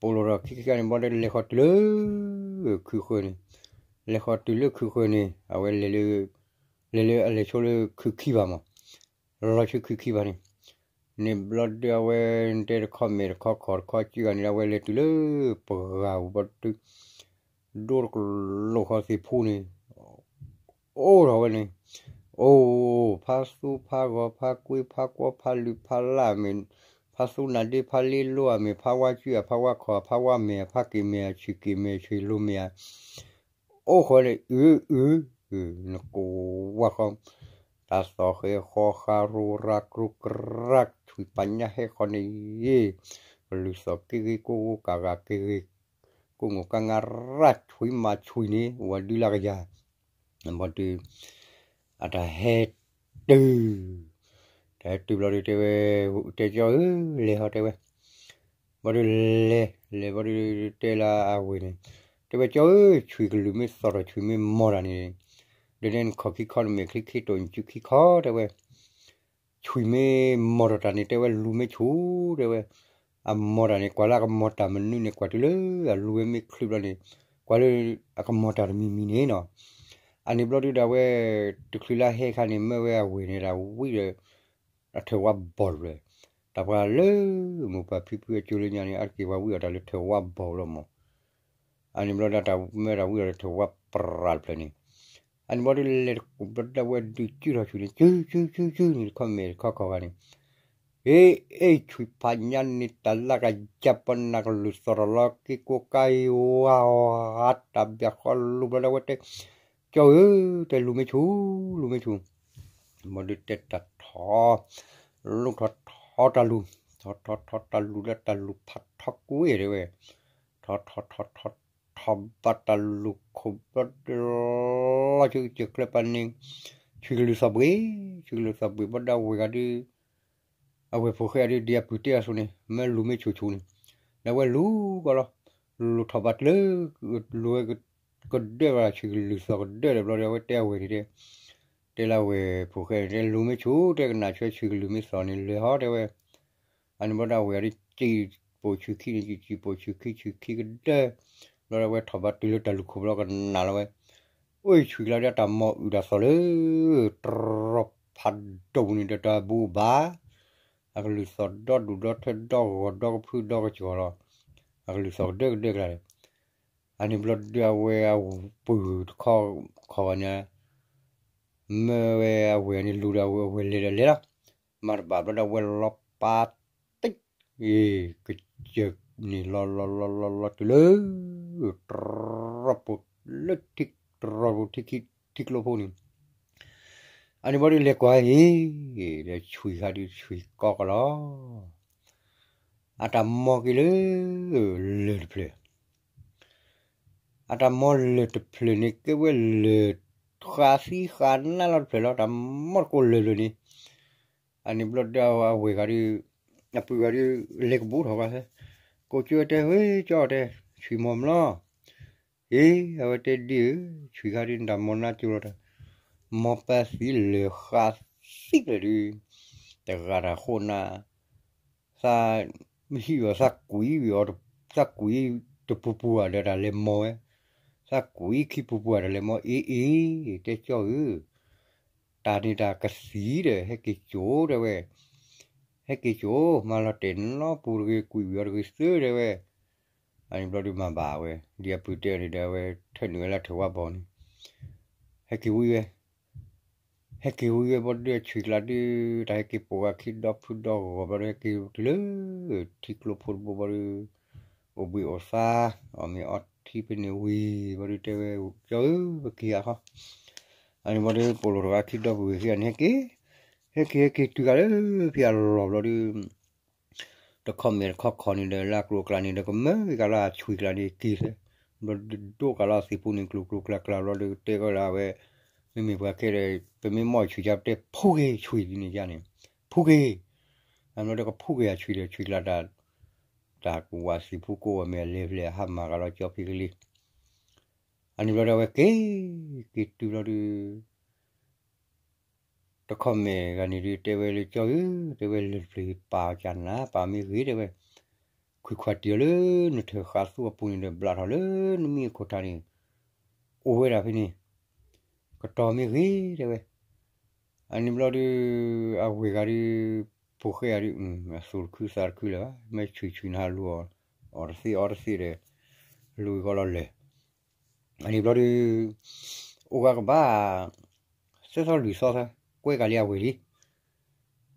ပိာ်လိာ်ထီၣ်ခံခံဂၤန့ၣ် ဘျီဒုးလဲၤဃီၤတုၤလၢ ခုဃၢၤန့ၣ် လဲၤဃီၤတုၤလၢခုဃၢၤန့ၣ် အဝဲလဲၤလၢ လဲၤလၢအလဲၤဆိလၢခုခံဘၣ်မး လီၤဆူခုခံဘၣ်န့ၣ် န့ၣ်ဘျီဒုးအဝဲတဲတခီမဲာ်တခီခီၣ်တခီစံၣ်ဂၤန့ၣ် အဝဲလဲၤတုၤလၢပှၤဂၤပူၤဘျီဒုး ဒိတကလိာ်ဃီသ့ၣ်ဖူန့ၣ် အိၣ်ထီၣ်ဝဲန့ၣ် အိၣ် ဖါသူဖါဂီၤဖါကွ့ဖါကွီဖါလုၢ်ဖါလၢ်အမ့ၢ် ဖါသူနၤဒ့ဖါလ့လိအမ့ၢ် ဖါဝါစံၣ်အဖါဝါခီၣ်အဖါဝါမဲာ်အဖါက့ၤမဲာ်အဆံးက့ၤမဲာ်ဆံးလိၤမဲာ် အိၣ်ဃီန့ၣ် အု အု နကိးဝါဃီ တၢ်သီၣ်ဃဲဃီဃါရိရၢ်ကြိကရၢ် ဆွံၣ်ပညါဟဲဃီန့ၣ် ကလုၢ်သီၣ်က့ဂ့ၤ ကိၢ်ဂိၢ်ကးဂၤက့ဂ့ၤ ကိၢ်ငိၣ်ကါငါရၢ် ဆွံၣ်မၤဆွံၣ်န့ၣ် ဝၤဒုလၢကယၤ ဘျီဒုး အတၢ်ဟဲတုၤ တၢ်ဟဲတုၤဘျီဒုးတဲဝဲ တဲကၠီဧၢ လဲၤဟီတဲဝဲ ဘျီဒုးလဲၤ လဲၤဘျီဒုးတဲလၢအဝဲၢ်န့ၣ် တဲဝဲကၠီဧၢ ဆွံၣ်ကလုၢ်မ့ၢ်သီၣ်ထီၣ် ဆွံၣ်မ့ၢ်မီၢ်တၢ်န့ၣ် ဒီးန့ၣ်နခီၣ်ခံခီနမဲာ်ချံခံတိၢ်နစုခံခီတဲဝဲ ဆွံၣ်မ့ၢ်မီၢ်ထီၣ်တၢ်န့ၣ် တဲဝဲလူၤမ့ၢ်ဆူၣ် တဲဝဲ အမီၢ်တၢ်န့ၣ် ကွၢ်လၢအကမီၢ်တၢ်မနုၤန့ၣ် ကွၢ်တုၤလၢအလူၤဝဲမ့ၢ်ချုးဘျီန့ၣ် ကွၢ်လၢအကမီၢ်တၢ်တမံၤမံၤန့ၣ်နီၤ အန့ၣ်ဘျီဒုးဒၣ်ဝဲ တချုးလၢဟဲခါန့ၣ် မၢဝဲအဝဲၢ်န့ၣ် တၢ်ဝံဒီး အထၢၣ်ဝါဘီၣ်တဖျၢၣ် တၢ်ပှၤလၢ မိၢ်ပၢ်ဖံဖုအကၠိလၢညါန့ၣ် အါတက့ၢ်ပှၤဝံအီၣ်တၢ်လၢထၢၣ်ဝါဘီၣ်လီၤမး အန့ၣ်ဘျီဒၣ်တၢ်မၢတၢ်ဝံအီၣ်လၢထၢၣ်ဝါပြၢ်တဖျၢၣ်န့ၣ် အန့ၣ်ဘျီဒုးလဲၤတကူးဘျီဒၣ်ဝဲဒုးစုၣ်ထီၣ်ဆူၣ်န့ၣ် စုစုစုစုန့ၣ် တခီမဲာ်တခီခီဂၤန့ၣ် အ့ အ့ ဆွံၣ်ဖးညါန့ၣ် တၢ်လၢကယၤပနၢ်ကလုၢ်သီၣ်ထီၣ်လီၤက့ၤကိးကါအံၤဝါအီၤ တၢ်ဘၣ်ဃီလူၤဘျီဒၣ်ဝဲတဲ ကၠီဧၢ တဲလူၤမ့ၢ်ဆူၣ် လူၤမ့ၢ်ဆူၣ် ဘျီဒုးတဲတၢ်ထီၣ် လူၤထီၣ်ထီၣ်တၢ်လူၤ ထီၣ်ထီၣ်ထီၣ်တၢ်လူၤလၢတၢ်လူၤဖးထီကွံာ်တဲဝဲ ထီၣ်ထီၣ်ထီၣ်ထီၣ်ထီၣ်ဘၣ်တၢ်လူၤ ခိၣ်ဘျီဒုးလီၤဆူကစၢၢ်ကျၢၢ်ပၤန့ၣ် ဆွံၣ်ကလုၢ်သီၣ်ဘှံး ဆွံၣ်ကလုၢ်သီၣ်ဘှံး ဘၣ်ဒၣ်ဝဲၢ်ဂၤဒုး အဝဲၢ်ဖိၣ်ဃဲဒုး ဒ်အပုၢ်တဲအသိးန့ၣ် မၢလူၤမ့ၢ်ဆူၣ်ဆူၣ်န့ၣ် ဒီးဝဲလူၤကီးလီၤ လူၤထီၣ်ဘၣ်တလၢ လူၤဝဲကဒၢဘၣ် ဆွံၣ်ကလုၢ်သီၣ်ကဒၢဒီးဘျီဒီး အဝဲတဲအဝဲၢ်န့ၣ်တဲ တဲလၢအဝဲၢ်ဖိၣ်ဃဲန့ၣ် တဲလူၤမ့ၢ်ဆူၣ် တဲကနၣ်ဆွဲဆွံၣ်ကလုၢ်မ့ၢ်သီၣ်န့ၣ် လဲၤဟီတဲဝဲ အန့ၣ်ဘျီဒၣ်ဝဲၢ်ဒုး စံၣ်ပိာ်ဆူၣ်ခံန့ၣ် စံၣ်ပိာ်ဆူၣ်ခံ ဆူၣ်ခံကဒၢ ဘျီဒီးဝဲထီၣ်ဘၣ်တုၤလၢတၢ်လူၤခိၣ်ဘျီကနၣ်လီၤဝဲ အိၣ်ဆွံၣ်ကျါဒုးတၢ်မီၢ်အုၣ်တၢ်သီၣ်လၢ တြီဖးဒိၣ်ပူၤန့ၣ်ဒီးတၢ်ဘူဘၣ် အကလုၢ်သီၣ်ဒီဒူၣ်ဒီထၢဒီဂီၤဒီကဖုဒီကစှီၤလီၤ အကလုၢ်သီၣ်ကဒၢကဒၢကျါဒီး အန့ၣ်ဘျီဒုးအဝဲၢ်အပုၢ်တခီခီဂၤန့ၣ် မၢဝဲအဝဲၢ်န့ၣ်လူၤဒီးအဝဲၢ်လဲၤဒီးလဲၤလီၤ မၤတဘၣ်ဘျီဒီးအဝဲၢ်လီၤပာ်တ့ၢ် ကစၢၢ်န့ၣ်လီၤလီၤလီၤလီၤလီၤတုၤလၢ တြီပိာ် လၢထံတြီပိာ်ထံခံ ထံကျိဖိန့ၣ် အန့ၣ်ဘျီဒုးလဲၤကွၢ်အံၤ ဒီးဆွံၣ်ခါဒုးဆွံၣ်ကီကီလီၤ အတၢ်မီၢ်က့ၤလၢ လၢၢ်တဖျၢၣ် အတၢ်မီၢ်လၢၢ်တဖျၢၣ်န့ၣ် ကဲဝဲလၢၢ်ဃးသံဃးနါလီၤတဖျၢၣ်လီၤ တၢ်မီၢ်တကိးလၢၢ်တဖျၢၣ်န့ၣ် အန့ၣ်ဘျီဒုးအဝဲၢ်ဂၤဒုး အပုၢ်ဂၤဒုး လဲၤကဘူးထီၣ်ဝဲ ကိးကၠိတဲ ဟ့ ကၠီတဲ ဆွံၣ်မီၢ်မလီၤ အ့ အဝဲတဲဒ်အံၤ ဆွံၣ်ခါဒုး နတၢ်မီၢ်နါကၠိလီၤတၢ် မီၢ်ပၢ်သံလၢၢ်ဃးသံဖျၢၣ်ဒုး တဂၤတၢ်ဃိၣ်နၢ် သးဟံးအီၤ သးကွံဝံၤအီၤ သးကွံတပူၤပူၤဧါဒီးတၢ်လဲၤမီၢ်ဝဲ သးကွံခံပူၤပူၤဧါဒီးလဲၤမီၢ် အ့ အ့ တဲကၠီဧၢ တၢ်န့ၣ်တၢ်ကသံၣ်ဒီး ဟဲက့ၤကၠိတဲဝဲ ဟဲက့ၤကၠိ မၤလီၤတဲာ်နီပူၤတဂ့ၤ ကွံာ်ဝံၤအီၤတဂ့ၤသၢတဲဝဲ အန့ၣ်ဘျီဒုးမၤဘၣ်ဝဲ ဒ်အပုၢ်တဲအီၤန့ၣ်ဒီး အဝဲထၢနုာ်ဝဲလၢထၢၣ်ဝါဘီၣ်န့ၣ် ဟဲက့ၤဝံၤဝဲ ဟဲက့ၤဝံၤဝဲဘျီဒုး အဆွံၣ်ကျါဒုး တၢ်ဟဲက့ၤပိာ်ဂၤခံဒီဖုဒီဂီၤဘျီဒုး ဟဲက့ၤတုၤလၢ ထံကျိဖိတဘိဘျီဒုး အိၣ်ဘှံးအိၣ်သါ အီၣ်မ့ၤအီထံဖဲန့ၣ်ဝံၤ ဘျီဒုးတဲဝဲ ကၠီဧၢ ပက့ၤဂၤခီ အန့ၣ်ဘျီဒုး ပိာ်လိာ်တဂၤခံဒီပုၢ်ဝဲၢ်ခံဂၤန့ၣ် ဟဲက့ၤ ဟဲက့ၤဟဲက့ၤတုၤဂၤလၢဖဲအလီၢ်ဘျီဒုး တခီမဲာ်တခီခီန့ၣ်ဒီး လၢအကျိၤအကျဲန့ၣ်ဒီး ကမၢက့ၤကလီၤအဆွံၣ်ကျါန့ၣ်က့ၤသ့ ဘျီဒုးဒိကလီၤအသ့ၣ်ဖိန့ၣ် ကျိၤကျိၤကျါကျါဘျီဒုး တဲကလီၤဝဲ မ့မ့ၢ်ပှၤခဲဒီး ပမ့ၢ်မီၢ်ဆွံၣ်ကၢ်ပတဲဖူက့ၤဆွံၣ်ဒ်န့ၣ်ယါန့ၣ် ဖူက့ၤ အဘျီဒီးကဖူက့ၤအဆွံၣ်ဒီးဆွံၣ်ကျါတၢ် တ တၢ်ကဝးစံးဖူကိးဝဲမ့ၢ်အလဲၤဖဲလဲၣ် အဟးမၤဂၤလီၤကၠီဖံကလံၤ, အန့ၣ်ဘျီဒီးအဝဲက့ၤ, က့ၤတုၤဘျီဒီး တခီမဲာ်ဂၤန့ၣ်ဒုး တဲဝဲလၢကၠီဧၢ, တဲဝဲလၢၢ်တဖျၢၣ်ပာ်အီၤကနၤ ပာ်မ့ၢ်ဂ့ၤ တဲဝဲ, ခွံခွါတံၢ်အီၤလၢနထၢၣ်ဃးသူအပူၤန့ၣ်ဒီး ဘျးထီၣ်လၢနမံၤအခိၣ်ထးန့ၣ် အိၣ်ဝဲဒၣ်ဖဲန့ၣ်, ကတီၤမ့ၢ်ဂ့ၤ တဲဝဲ. အန့ၣ်ဘျီဒုး အဝဲၢ်ဂၤဒုး ဖိဃဲဂၤဒုး အသူၣ်တခုသးတခုလၢၤဘၣ်, မ့ၢ်ဆံၣ်ဆံၣ်နၤလူၤအီၤတသ့အီတသ့ဒီး လူၤအီၤလီၤလၢာ် အန့ၣ်ဘျီဒုး အိၣ်ဂၤကဘၣ် သၢသီလွံၢ်သီသၢ ကွဲကၤလံအဝဲၢ်လံ,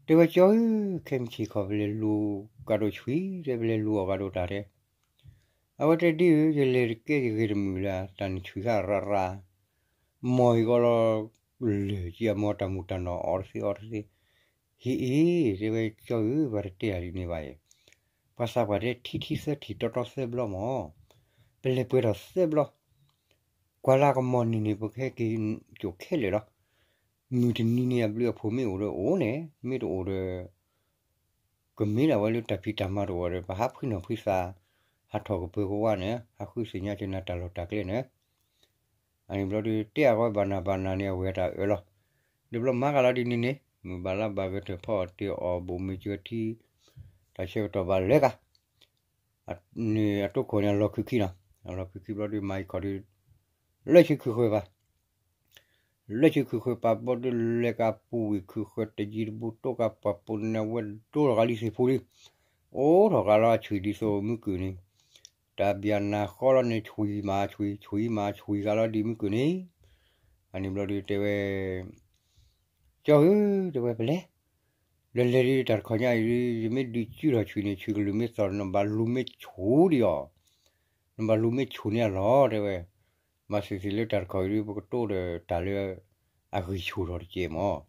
တဲဝဲကၠီဧၢ, ခဲမုၢ်ဆ့ၣ်ခီ ပလဲၤလူၤကဒီးဆွံ တဲ ပလဲၤလူၤအီၣ်ကဒီးတၢ်တဲ, အဝဲတဲဒ်ဧၢ ယလဲၤတကဲယဂ့ၤတမုာ်လၢၤ တၢ်နုာ်ဆွံဃာ်ရၣ်ရၣ်, မ်အံၤကီလီၤ လၢာ်ကံအမီၤတၢ်မူးတၢ်နီၢ်အီတသ့အီတသ့, ဟ့ၣ်အ့ၣ် တဲဝဲကၠီဧၢ ပှၤတတဲအီၤဒ်န့ၣ်ဘၣ်အံၤ, ပှၤသးပှၢ်တဲထံထံသၢထံၣ်တီတီသၢဘျီမၢ်, ပလဲၤပှဲၤထီၣ်သၢဘျီ, ကွၢ်လၢကမီၤန့ၣ်န့ၣ် ပကဟဲက့ၤကၠိၣ်ခဲလၢာ်လီၤ, မုၢ်တနံၤန့ၣ်အဘျုးအဖှိၣ်မ့ၢ်အိၣ်ဒီးအိၣ်န့ၣ် မ့ၢ်တအိၣ်ဒီး ကမ့ၢ်ဒၣ်ဝဲလၢတၢ်ဖံးတၢ်မၤတအိၣ်ဒီး ပဟးဖှံနီၣ်ဖှံသး, ဟးထီၣ်ကပၢၤကဝါန့ၣ် ဟးဃုသ့ၣ်ညါက့ၤနၤတၢ်လီၢ်တၢ်ကျဲန့ၣ်, အန့ၣ်ဘျီဒုး တဲအဝဲဘၣ်နၤဘၣ်နၤန့ၣ် အဝဲတၢ်အၢၣ်လီၤ, ဒီးဘျီမၤကလီၤဒ်န့ၣ်န့ၣ် မုၢ်ဘၣ်လါဘၣ်ဂဲၤထၢၣ်ဖီအီၣ်တ့ၢ်အီၣ်ဘူးမ့ၢ်ကၢထံ, တၢ်ဆၢကတီၢ်ဘၣ်လဲၤကၤ န့ၣ်အတိခိၣ်န့ၣ် အလီၢ်ခုခံနီၤ, အလီၢ်ခုခံဘျီဒုး မၤအံၤခီၣ်ဒုး လၢဆံခုဃၢၤပၤ လၢဆံခုဃၢၤပၤဘျီဒုး လဲၤကၤပူၤဝံၤခုဃၢၤတယံၤတဘူး တိၢ်ကၤပှၤပူၤန့ၣ် အဝဲဒိထီၣ်ဃာ်လံသ့ၣ်ဖိလံ, အိးထီၣ်ဃာ်လီၤအဆွံဒ်သိးမုၢ်ကုၢ်န့ၣ်, တၢ်ဘၣ်နၤဃီလီၤန့ၣ် ဆွံမၤဆွံ ဆွံမၤဆွံဃာ်လီၤဒ်မုၢ်ကုၢ်န့ၣ်, အန့ၣ်ဘျီဒုးတဲဝဲ ကၠီဧၢ တဲဝဲပလဲၤ, လဲၤလဲၤဒုးတၢ်တခီညါအံၤဒုး ယမ့ၢ်ဒုးစုထီၣ်ဆွံန့ၣ် ဆွံကလုၢ်မ့ၢ်သီၣ် နဘၣ်လူၤမ့ၢ်ဆူၣ်ဒံးအီၤ, နဘၣ်လူၤမ့ၢ်ဆူၣ်န့ၢ်အလီၢ် တဲဝဲ, မၤသ့ၣ်သ့ၣ်လၢတၢ်တခီအံၤဒုး ပကတိၢ်ဒီးတၢ်လၢ အဂံၢ်ဆူၣ်ထီၣ်တကဲမၢ်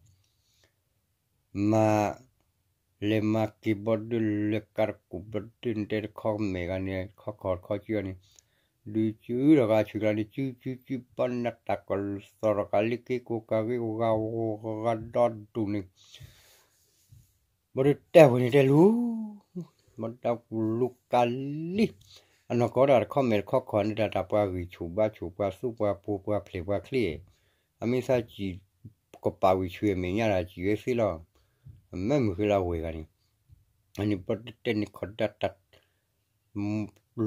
မၤ လဲၤမၤက့ၤဘျီဒုး လဲၤကၤတကူၣ်ဘျီဒုး နတဲတခီမဲာ်ဂၤန့ၣ် တခီခီၣ်တခီကၠံန့ၣ်, ဒုးစုထီၣ်ဂၤဆွံကျါန့ၣ် စုစုစု ဘၣ်နတၢ်ကသီၣ်ထီၣ်ကၤလ့က့ကိးကၤဂ့ၤဂၤဂီၤဂၤဒီဒူၣ်န့ၣ် ဘျီဒုးတဲဝဲန့ၣ်တဲလူၤ, ဘၣ်တၢ်လူၤကၤလံ, အနီၢ်ကီၢ်ဒၣ်တခီမဲာ်တခီခီၣ်န့ၣ် တၢ်တၢ်ပှၤဂံၢ်ဆူၣ်ဘါဆူၣ် ပှၤသူပှၤပိၤပှၤဖျဲးပှၤချ့, အမ့ၢ်သးစံၣ်ကပာ်ဝံၤဆွံအမဲာ်ညါဒၣ် စံၣ်ဝဲသ့လီၤ, အမ့ၢ်မုၢ်ဃ့လၢအဝဲၢ်ဂၤန့ၣ်, အန့ၣ်ဘျီဒုးတဲန့ၣ်ခီၣ်ဒၣ်တၢ်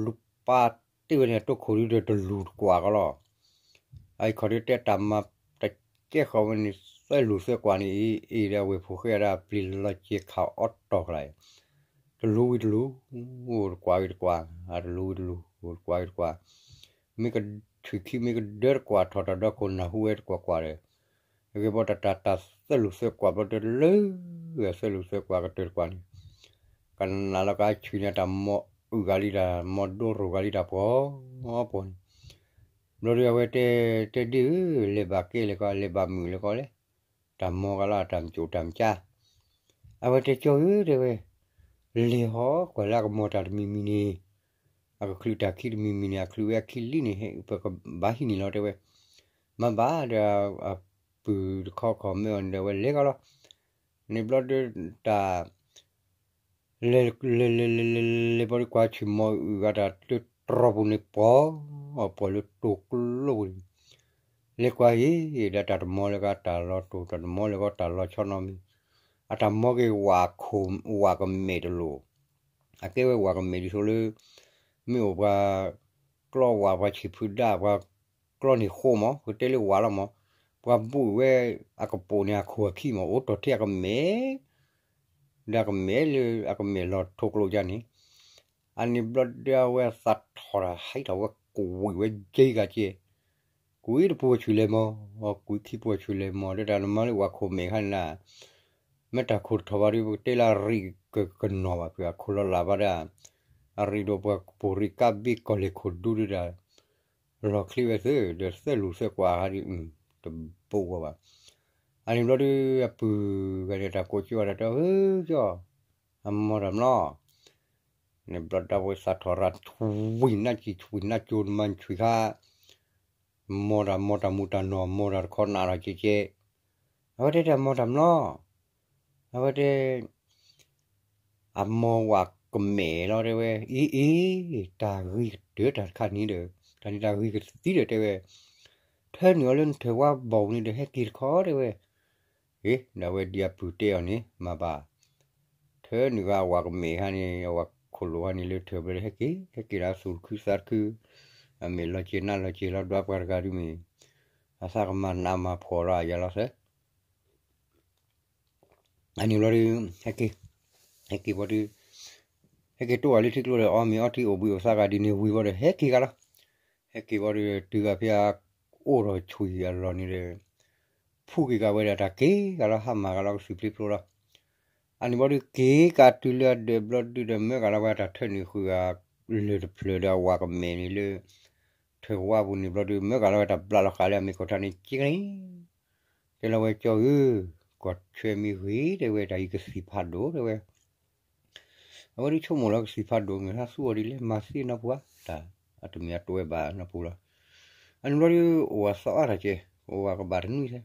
လူၤပာ်တ့ၢ်ဝဲန့ၣ် အတိခိၣ်ဒုးဒီးတလူၤတကွၢ်ကီလီၤ, အအံၤခီၣ်ဒုးတဲတၢ်မၤတကဲဃီၤဝဲန့ၣ် သၢလူၤသၢကွၢ်န့ၣ် အ့ၣ်ဒီးအဝဲၢ်ဖိဃဲဒၣ်ပျံၤလီၤစ့ၤခးအီတီၢ်ကလာ်, တလူၤဝံၤတလူၤ, အိၣ်တကွၢ်ဝံၤတကွၢ်, တလူၤဝံၤတလူၤ အိၣ်တကွၢ်ဝံၤတကွၢ်, မ့ၢ်ကဆံခံမ့ၢ်ကဒၢတကွၢ်ထီၣ်တၢ်ဒီခိၣ်နၢ်ဟူဝဲတကွၢ်ကွၢ်ဒီး, အဂ့ၢ်ဘၣ်တၢ်တၢ်သၢလူၤသၢကွၢ်ဘျီတလၢ သၢလူၤသၢကွၢ်ကတၢၢ်တကွၢ်န့ၣ်, ကနၣ်လီၤကါဆွံန့ၣ် တၢ်မီၤအုၣ်ဂၤလံတၢ် မီၤဒိရိၣ်ဂၤလံတၢ်ပှီၤပှီၤန့ၣ်, ဘျီဒုးအဝဲတဲ တဲဒ်ဧၢ လဲၤဘၣ်ကဲလဲၣ်ကီး လဲၤဘၣ်မုာ်လဲၣ်ကီးလဲၣ်, တၢ်မီၤကလီၤတၢ်မကိၣ်တၢ်မကၠါ, အဝဲတဲကၠီဧၢ တဲဝဲ, လဲၤဟီကွၢ်လၢအကမီၤတၢ်တမံၤမံၤန့ၣ်, အကချုးတၢ်ခံတမံၤမံၤန့ၣ် အချုးဝဲအခံလံန့ၣ် ပကဘၣ်ဟံးန့ၢ်လီၤတဲဝဲ, မၤဘၣ်ဒီး အပုၢ်တခီခီၣ်မၢအီၤန့ၣ်ဒီး အဝဲလဲၤကီးလီၤ, န့ၣ်ဘျီဒုးတၢ် လဲၤလဲၤလဲၤလဲၤလဲၤလဲၤဘျီဒုးကွၢ်ဆံၣ်မီၤအုၣ်ဂၤတၢ်တတြီပူၤန့ၣ်ပှီၤ, ပှီၤလၢတိၤကျိပူၤန့ၣ်, လဲၤကွၢ်အံၤ ဒီးတၢ်တမီၤလၢကတၢ်လီၤတိၤ တၢ်တမီၤလၢကတၢ်လီၤဆီနီတမံၤ, အတၢ်မီၤက့ၤဝးခိၣ် ဝးကမဲာ်တလိၤ, အကဲဝဲဝးကမဲာ်ဒ်သိးလၢ မ့ၢ်အိၣ်ပှၤ ကျီဝးပှၤဆံးဖုဒၣ်ပှၤ ကျီန့ၣ်ဃိမး ကတဲလၢဝးလီၤမး, ပှၤဘိၣ်ဝဲအကပိာ်န့ၣ်အခိၣ်အခံမး အိၣ်တီၢ်ထဲအကမဲာ် ဒီးအကမဲာ်လၢအကမဲာ်လီၤထိးကျိယါန့ၣ်, အန့ၣ်ဘျီဒုးအဝဲသးထီၣ်တၢ်ဟဲထီၣ်ဝဲကွံာ်ဝဲက့ၤဂၤကဲ, ကွံာ်တပူၤအဆူၣ်လဲၤမီၤ, ကွံာ်ခံပူၤအဆူၣ်လဲၤမီၤ ဒီးတၢ်နမၤလၢဝးခိၣ်မဲာ်ခါန့ၣ် မ့ၢ်တၢ်ခိၣ်တထီၣ်ဘၣ်ဒီး ပကတဲလၢအရံၣ်ကကနီၤဘၣ်ဖုး အခိၣ်လီၤလးဘၣ်ဒၣ်, အရံၣ်ဒီးပှၤကပိာ်ရံၣ်ကါဘ့ၣ်ကီၢ်လဲၤခိၣ်ဒူဒုဒၣ်, လီၤချ့ဝဲသ့ ဒီးသၢလူၤသၢကွၢ်ဟးဒုး, တဘိးဝဲဘၣ်, အန့ၣ်ဘျီဒုး အပုၢ်ဂၤန့ၣ် တၢ်ကိးကၠီဝဲဒၣ်တဲ ဧၢ ကၠီ, အမီၤတၢ်မျီ န့ၣ်ဘျီဒၣ်ဝဲသးထီၣ်ရၤ ဆွံနါကံၣ်ဆွံနါကၠိ နမၤဆွံခါ, မီၤတၢ်မီၤတၢ်မူးတၢ်နီၢ် မီၤတၢ်တခီနးထီၣ်ကဲကဲ, အဝဲတဲတၢ်မီၤတၢ်မျီ, အဝဲတဲ အမီၤဝး အဝဲကမဲာ်လီၤတဲဝဲ, အ့ အ့ တၢ်ဂ့ၤကတၢၢ်တၢ်တခါန့ၣ်ဒီး, တၢ်န့ၣ်တၢ်ဂ့ၤကသံဒီးတဲဝဲ, ထၢနုာ်အီၤလၢနထၢၣ်ဝါဘီၣ်ပူၤန့ၣ်ဒီး ဟဲက့ၤတခီတဲဝဲ, အ့ ဒီးအဝဲဒ်အပုၢ်တဲအီၤန့ၣ် မၤဘၣ်, ထၢနုာ်ဂၤအဝၤကမဲာ်ခါန့ၣ် အဝၤခိၣ်လိာ်ခါန့ၣ်လၢထၢၣ်ဘျီဒီး ဟဲက့ၤ ဟဲက့ၤဒီးသူၣ်တခုသးတခု, အမဲာ်လီၤစဲၤနါလီၤစဲၤလီၤ ဒွးပှၤတဂၤဒုးမ့ၢ်, အသးကမၤနးမၤဖှီၣ်လီၤအယၤလီၤသၢ အန့ၣ်ဘျီဒီး, ဟဲက့ၤ, ဟဲက့ၤဘျီဒီး, ဟဲက့ၤတိၢ်အီၤလၢထံကျိဒီး အီမ့ၤအီထံအိၣ်ဘှံးအိၣ်သါဂၤဒ်န့ၣ်ဝံၤဘျီဒီး ဟဲက့ၤဂၤလီၤ. ဟဲက့ၤဘျီဒီး တုၤဂၤဖဲအအိၣ်ထီၣ်ဆွံအလီၢ်န့ၣ်ဒီး, ဖူက့ၤကးဝဲဒီးတၢ်က့ၤဂၤလီၤ ဟါမၢ်ဂၤလီၤ ကသုးပျ့ဖျိလီၤ. အန့ၣ်ဘျီဒီးက့ၤကးတုၤလၢအဒၢးဘျီဒုဒီး မၢကးလီၤဝဲတၢ်ထၢနုာ်ဃုာ်ဂၤ, လၢၢ်တဖျၢၣ်ဒီးအဝၤကမဲာ်န့ၣ်လၢ ထၢၣ်ဝါပူၤန့ၣ်ဘျီဒီး မၢကးလီၤဝဲတၢ်ဘျးလီၤဃာ်လၢအမ့ၢ်ကီၢ်ထါန့ၣ်က့ၤကလံ, တဲလီၤဝဲကၠီဧၢ, ကွၢ်ထွဲမ့ၢ်ဂ့ၤတဲဝဲ တၢ်အံၤကသံၣ်ဖးဒိၣ်တဲဝဲ အဝဲဒုးဆိကမိၣ်လီၤကသံၣ်ဖးဒိၣ် မုၢ်ဟါသူအီၤဒ်လဲၣ် မၤသ့နီၢ်ပူၤဧါ, တၢ်အတမ့ၢ်အတဝဲဘၣ်နီၢ်ပူၤလီၤ. အန့ၣ်ဘျီဒီး အိၣ်အသီအါတၢ်ကဲ, အိၣ်အကဘၣ်တနွံသဲ,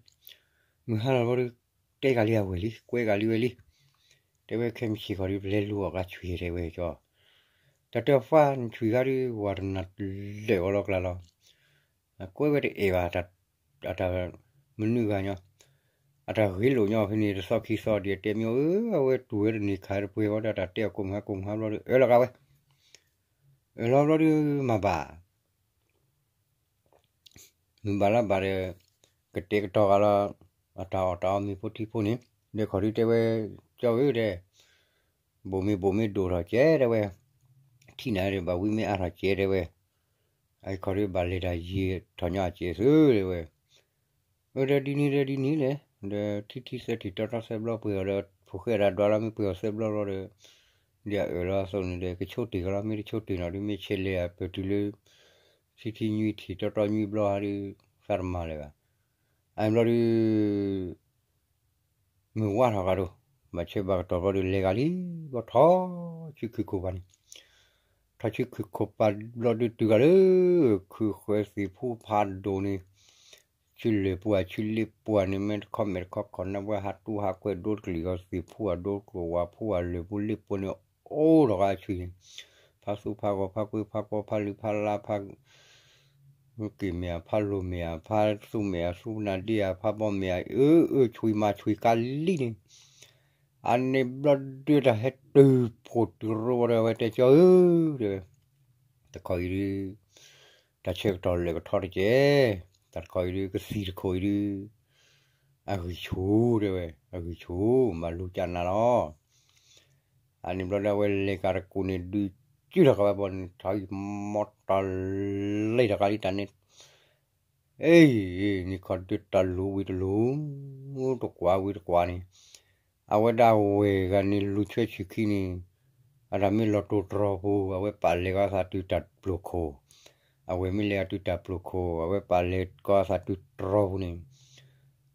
မုၢ်ဟါလီၤဘျီဒီး တဲကလံအဝဲၢ်လံ ကွဲကလံဝဲလံ, တဲဝဲခဲမုၢ်ဆ့ၣ်ခီဒီး ပလဲၤလူၤအီၣ်ကါဆွံတဲဝဲကၠီ, တၢ်တၢ်ဖးနဆွံခါဒီး ဝၤတနၢ်လၢာ်အီၤလီၤကျါလီၤ. ကွဲဝဲတအဲၣ်ဘၣ်, အတၢ်မနုၤဂၤညီ, အတၢ်ဂ့ၤလိာ်ညီဖဲန့ၣ် တသီခံသီဒ်အတဲမ့ၢ်အီၤဧၢ, အဝဲတူၢ်ဝဲတန့ၢ်ခးတပှဲၤဝဲဒီး တၢ်တဲအီၤကိးမုၢ်ဟါကိးမုၢ်ဟါဘျီဒီး အၢၣ်လီၤကးဝဲ, အၢၣ်လီၤဘျီဒီးမၤဘၣ် မုၢ်ဘၣ်လါဘၣ်ဒီး ကတဲာ်ကတီၤဂၤလီၤ, အတၢ်အီၣ်တၢ်အီမ့ၤဖိထံဖိန့ၣ်, ဒီးခီဒုတဲဝဲ, ကၠီဧၢတဲ, ဘိၣ်မ့ၢ်ဘိၣ်မ့ၢ်ဒိၣ်ထီၣ်ကဲတဲဝဲ, ထံၣ်နၤဒီးဘၣ်ဝံမ့ၢ်အါထီၣ်ကဲတဲဝဲ, အခီဒုဘၣ်လဲၤတၢ်ယံာ်ထီၣ်ညီအကဲသုတဲဝဲ, အၢ ဒီးဒ်န့ၣ်ဒီးဒ်န့ၣ်လဲၣ်, ဒီးထံထံသၢထံၣ်တီတီသၢဘျီပှ့ၤအီၤဒီး ဖိၣ်ဃဲဒၣ်ဒွးလီၤမ့ၢ်ပှ့ၤအီၤသၢဘျီလီၤဒီး, ဒ်အအၢၣ်လီၤအသိးန့ၣ်ဒီး ကဆိတ့ၢ်ကလီၤ မ့ၢ်တဆိတ့ၢ်နီၤဒုး မ့ၢ်ဆဲးလဲၤအပၢၢ်တုၤလၢ ထံထံနွံထံၣ်တီတီနွံဘျီဟါဒုး သးတမၤလၢၤဘၣ်. အဘျီဒုး မုၢ်ဝါထီၣ်ဂၤဒိၣ်, ဘၣ်ဆၢဘၣ်ကတီၢ်ဘျီဒုး လဲၤဂၤလံ, ဘျီထီၣ်ဆူခုၣ်ခိၣ်ပၤန့ၣ်, ထီၣ်ဆူခုၣ်ခိၣ်ပၤဘျီဒုးတုၤဂၤလၢ ခုၣ်ဃဲသ့ၣ်ဖိဖးဒိၣ်န့ၣ်, ဆူလၢၢ်ပှၢ်ဆူလ့ၣ်ပှၢ်န့ၣ် မ့ၢ်တခီမဲာ်တခီခီၣ်နၢ်ပှၢ် ဟးတူၢ်ဟးကွဲးဒိတကလုာ်ဂီၤ သ့ၣ်ဖိအဒိတကလုာ် ဝၣ်ဖိအလၢၢ်ဖိလ့ၣ်ပှၢ်န့ၣ် အိၣ်ဒီးဂၤဆူၣ်န့ၣ်, ဖးသူၣ်ဖးဂီၤ ဖးကွ့ဖးကွီ ဖးလုၢ်ဖးလါ ဖး က့ၣ်မ့ၢ်ဧါ ဖးလိၤမ့ၢ်ဧါ ဖးသူမ့ၢ်ဧါ သူနၤဒ့ဧါ ဖးဘီမ့ၢ်ဧါ အၢ အၢ ဆွံမၤဆွံကါလံန့ၣ်, အန့ၣ်ဘျီဒုးတၢ်ဟဲတုၤဖှိၣ်တုၤရိဝဲဒီး အဝဲတဲကၠီဧၢ, တဲဝဲ, တခီအံၤဒုး တၢ်ဆၢကတီၢ်လၢာ်ကထီတကဲ, တၢ်တခီအံၤဒုး ကသံၣ်တခိၣ်အံၤဒုး အဂံၢ်ဆူၣ်တဲဝဲ အဂံၢ်ဆူၣ် မၤလူၤကၢ်နၤလီၤ. အန့ၣ်ဘျီဒုးအဝဲလဲၤကၤတကိးန့ၣ် ဒုးစုလီၤကးဝဲဘီန့ၣ် ထီၣ်အံၤမီတၢ်လံတၢ်ကးလံတၢ်န့ၣ်, အ့ န့ၣ်ခီဒုးတၢ်လူၤဝံၤတလူၤ, တကွၢ်ဝံၤတကွၢ်န့ၣ်, အဝဲဒၣ်ဝဲၢ်ဂၤန့ၣ်လူၤဆှၢဆံၣ်ခံန့ၣ်, အတၢ်မ့ၢ်လီၤတိၢ်တြီၤပူၤ အဝဲပာ်လဲၤကီသးတုၤတၢ်ပျိၤခိၣ်, အဝဲၢ်မ့ၢ်လဲၤအတုၤတၢ်ပျိၤခိၣ် အဝဲပာ်လဲၤကီသးတုၤတြီၤပူၤန့ၣ်,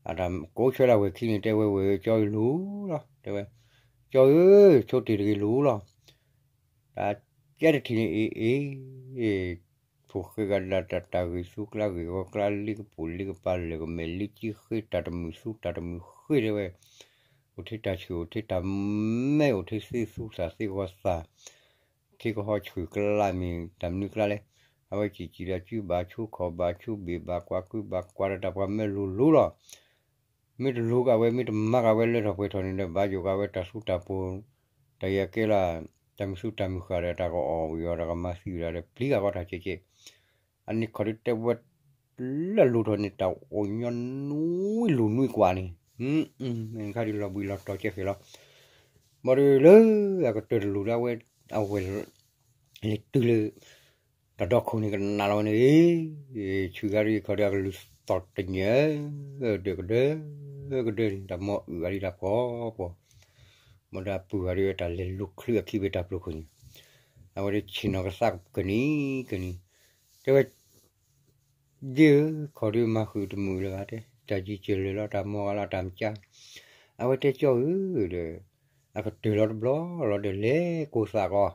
အတၢ်ကိးဆၢဒၣ်ဝဲၢ်ခံန့ၣ် တဲဝဲဝဲၢ်ဧၢ ကၠီအံၤလူၤလီၤ တဲဝဲ, ကၠီဧၢ ဆိတ့ၢ်တဂ့ၤလူၤလီၤ. တၢ်ကဲတထံၣ်န့ၣ်အ့ၣ်အ့ၣ် ဖိၣ်ဃဲဂၤဒၣ်တၢ်တၢ်ဂ့ၤသူကျါဂ့ၤဂီၤကျါ လ့ကပူၤလ့ကပၤလၢာ်ကမဲာ်လ့ကံဃ့ တၢ်တမုာ်သူတၢ်တမုာ်ဃ့တဲဝဲ, အိၣ်ထဲတၢ်ဆူၣ်အိၣ်ထဲတၢ်မဲ အိၣ်ထဲသ့သူသးသ့ဂီၤသး ထံကဟီဆူၣ်ကျါမ့ၢ်တၢ်မနုၤကျါလဲၣ်, အဝဲစံၣ်စံၣ်ဒီးစုဘၣ်ဆူခီၣ်ဘၣ်ဆူဘ့ၣ်ဘၣ်ကွၢ်ကုဘၣ်ကွၢ်ဒီးတၢ်ပှၤမၢလူၤလူၤလီၤ. မ့ၢ်တလူၤကးဝဲ မ့ၢ်တမၤကးဝဲလၢထီၣ်ပှဲၤထီၣ်န့ၣ်ဒီး ဘၣ်ယိၣ်ကးဝဲတၢ်သူတၢ်ပူၤ, တၢ်ယၤကဲလၢ တၢ်မုာ်သူတၢ်မုာ်ဃာ်ဒီး တၢ်ကအီၣ်ဝံၤအီၤဒီးကမၤသံဝံၤဒီး ပျံၤကးကီတၢ်ကဲကဲ, အန့ၣ်ခီဒုးတဲဝဲ လၢလူၤထီၣ်န့ၣ် တၢ်အိၣ်ညီနွံလူၤနွံကွၢ်န့ၣ်, မ့ၢ်ခါဒုးလီၤဘှံးလီၤတီၤကဲဃဲၤလီၤ. ဘၣ်ဒီးလၢအကတၢၢ်တလူၤဒီးအဝဲ အဝဲၢ် လဲၤတုၤလၢ တၢ်ဒီခိၣ်န့ၣ်ကနၣ်လီၤဝဲန့ၣ်, ဆူၣ်ဂၤဒုးခီဒုးအကလုၢ်သီၣ်တညၣ်, ဒၢးကဒၢ, ကဒၢန့ၣ် တၢ်မိၢ်အုၣ်ဂၤဒုးတၢ်ဖှီၣ်ဖှီၣ်, ဘၣ်ဒီးအပုၢ်ဂၤဒုးတၢ်လဲၤလူၤချုးအခံဖဲတၢ်ပျိၤခိၣ်န့ၣ်, အဝဲဒၣ်ဆ့ၣ်နီၤကသးကနံၤကနံၤ, တဲဝဲ ယ့ၢ်ဧၢ, ခီဒုးမၤဃုာ်တမုာ်လၢၤဘၣ်တဲ, တၢ်ယံၤစၢၤလၢာ်လီၤ တၢ်မိၢ်ဂၤလီၤတၢ်မကါ, အဝဲတဲကၠီဧၢဒီး, အကတၢၢ်လီၤတဘျီလီၤဒီး လဲၤကိးသးကီး, လဲၤကီး,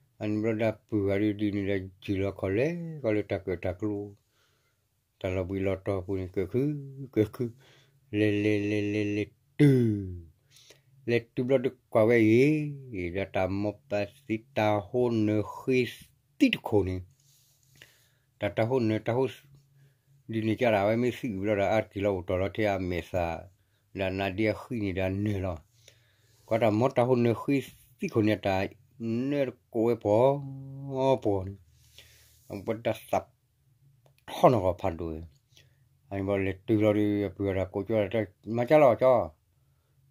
အန့ၣ်ဘျီဒၣ်ပုၢ်ဂၤဒုးဒ်န့ၣ်ဒီး ယုၢ်လီၤခီၣ်လဲၤကီးလၢတၢ်ကၢၣ်တၢ်ကျူ တၢ်လီၤဘှံးလီၤတီၤပူၤန့ၣ် ကၢၣ်ခု, ကၢၣ်ခု, လဲၤလဲၤလဲၤလဲၤလဲၤတုၤ, လဲၤတုၤဘျီဒုးကွၢ်ဝဲအံၤ, ဒီးတၢ်မိၢ်ပၢ်သံတၢ်ဟိနၢၤဃံသံတခိၣ်န့ၣ်, တၢ်တၢ်ဟိနၢၤတၢ်ဟိ ဒ်န့ၣ်ကဒီး အဝဲမ့ၢ်သံအုးဘျီဒီး အါတက့ၢ်လီၤအိၣ်တီၢ်လီၤထဲအမဲာ်သၣ်, ဒီးနါဒ့အဃံန့ၣ်ဒီးနၢၤလီၤ. ကွၢ်တၢ်မိၢ်တၢ်ဟိနၢၤဃံသံခိၣ်န့ၣ် တၢ်နၢၤတကိးဝဲပှီၤပှီၤန့ၣ်, အဝဲဒၣ်သးထီၣ်နီၢ်ဂီၤဖးဒိၣ်, အန့ၣ်ဘျီလဲၤတုၤလီၤဒီး အပုၢ်ဝဲၢ်တၢ်ကိးကၠီတၢ် မၤကၢ်လီၤကၠီ,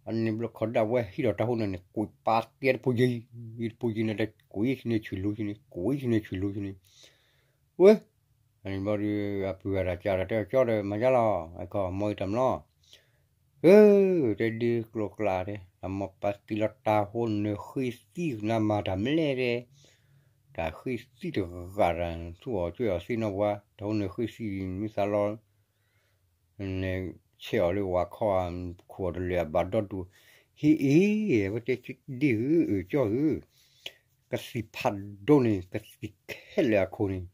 အန့ၣ်ဘျီခီဒၣ်ဝဲဟံးဒီးတၢ်ဟိနၢၤန့ၣ် ကွံာ်ပာ်တ့တပူၤယံၤ, တပူၤယံၤန့ၣ် တကွံာ်ဆံန့ၣ်ဆူၣ်လူၤဆံန့ၣ် ကွံာ်ဆံန့ၣ်ဆူၣ်လူၤဆံန့ၣ်, ဝဲ, အန့ၣ်ဘျီဒီး အပုၢ်ဝဲၢ်တၢ်ကၠီဒီး မၤကၢ်လီၤ, အခီမီၢ်အံၤတၢ်မျီ ဧၢ, တဲဒုးကျိၤကျါတဲ, တၢ်မိၢ်ပၢ်သံလီၤတၢ်ဟိနၢၤဃံသံကနၣ်မၤတၢ်မလဲၣ်တဲ, တၢ်ဃံသံတဂၤတၢ်ဆူၣ်အီၤကွံာ်အီၤသ့နီၢ်ပှၤ, တၢ်ဟိနၢၤဃံသံမ့ၢ်သးလီၤ, နဆဲးအီၤလၢဝၤခီ, ခိၣ်အီၤတလၢာ်အဘၣ်ဒီဒူၣ်, ဟ့ၣ်အ့ၣ်, ဝဲတဲဒ့ၣ်ဧၢ, အၢၣ်ကၠီဧၢ, ကသံၣ်ဖးဒိၣ်န့ၣ် ကသံၣ်ခဲလၢာ်အခိၣ်န့ၣ်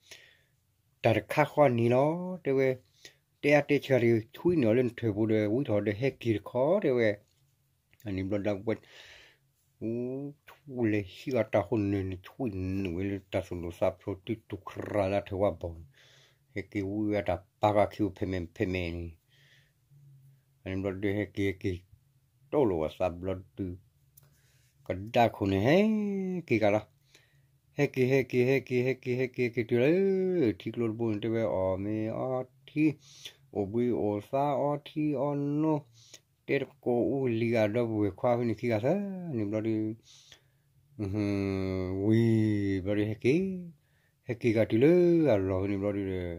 တၢ်တခါဃီန့ၣ်လီၤ, တဲဝဲ, တဲအါတဲဆၢတဂ့ၤ, ဆွံနုာ်အီၤလၢနထၢၣ်ပူၤဒီး ဝံထီၣ်ဒီးဟဲက့ၤတခီ, တဲဝဲ, အန့ၣ်ဘျီဒၣ်ဝဲ, အိၣ်, လဲၤဟံးအီၤတၢ်ဟိနၢၤန့ၣ် ဆွံနုာ်ဝဲလၢတၢ်သူၣ်ဒိၣ်သးဖျိး တုၤတူၢ်ခရၤလၢထၢၣ်ဝါဘီၣ်န့ၣ်, ဟဲက့ၤဝံဝဲအတၢ်ပာ်ကီခံအိၣ်ဖဲမဲာ်ဖဲမဲာ်န့ၣ် အန့ၣ်ဘျီဒုးဟဲက့ၤဟဲက့ၤ, တအိၣ်လၢၤဝဲသးဘျီဒုး, ကဒါခိၣ်န့ၣ် ဟဲက့ၤကလီၤ, ဟဲက့ၤ ဟဲက့ၤ ဟဲက့ၤ ဟဲက့ၤ ဟဲက့ၤ ဟဲက့ၤတုၤလၢ ထံကျိတဘိန့ၣ် တဲဝဲအီၣ်မ့ၤအီထံ, အိၣ်ဘှံးအိၣ်သါအီထံအီနိ, တဲတကိးအူလံၤဂၤဒီပုၢ်ဝဲၢ်ခွါဖဲန့ၣ်ခံဂၤသၢန့ၣ်ဘျီဒုး ဝံၤဘျီဒုးဟဲက့ၤ, ဟဲက့ၤကတုၤလၢအလီၢ်ဖဲန့ၣ်ဘျီဒုးဒီး,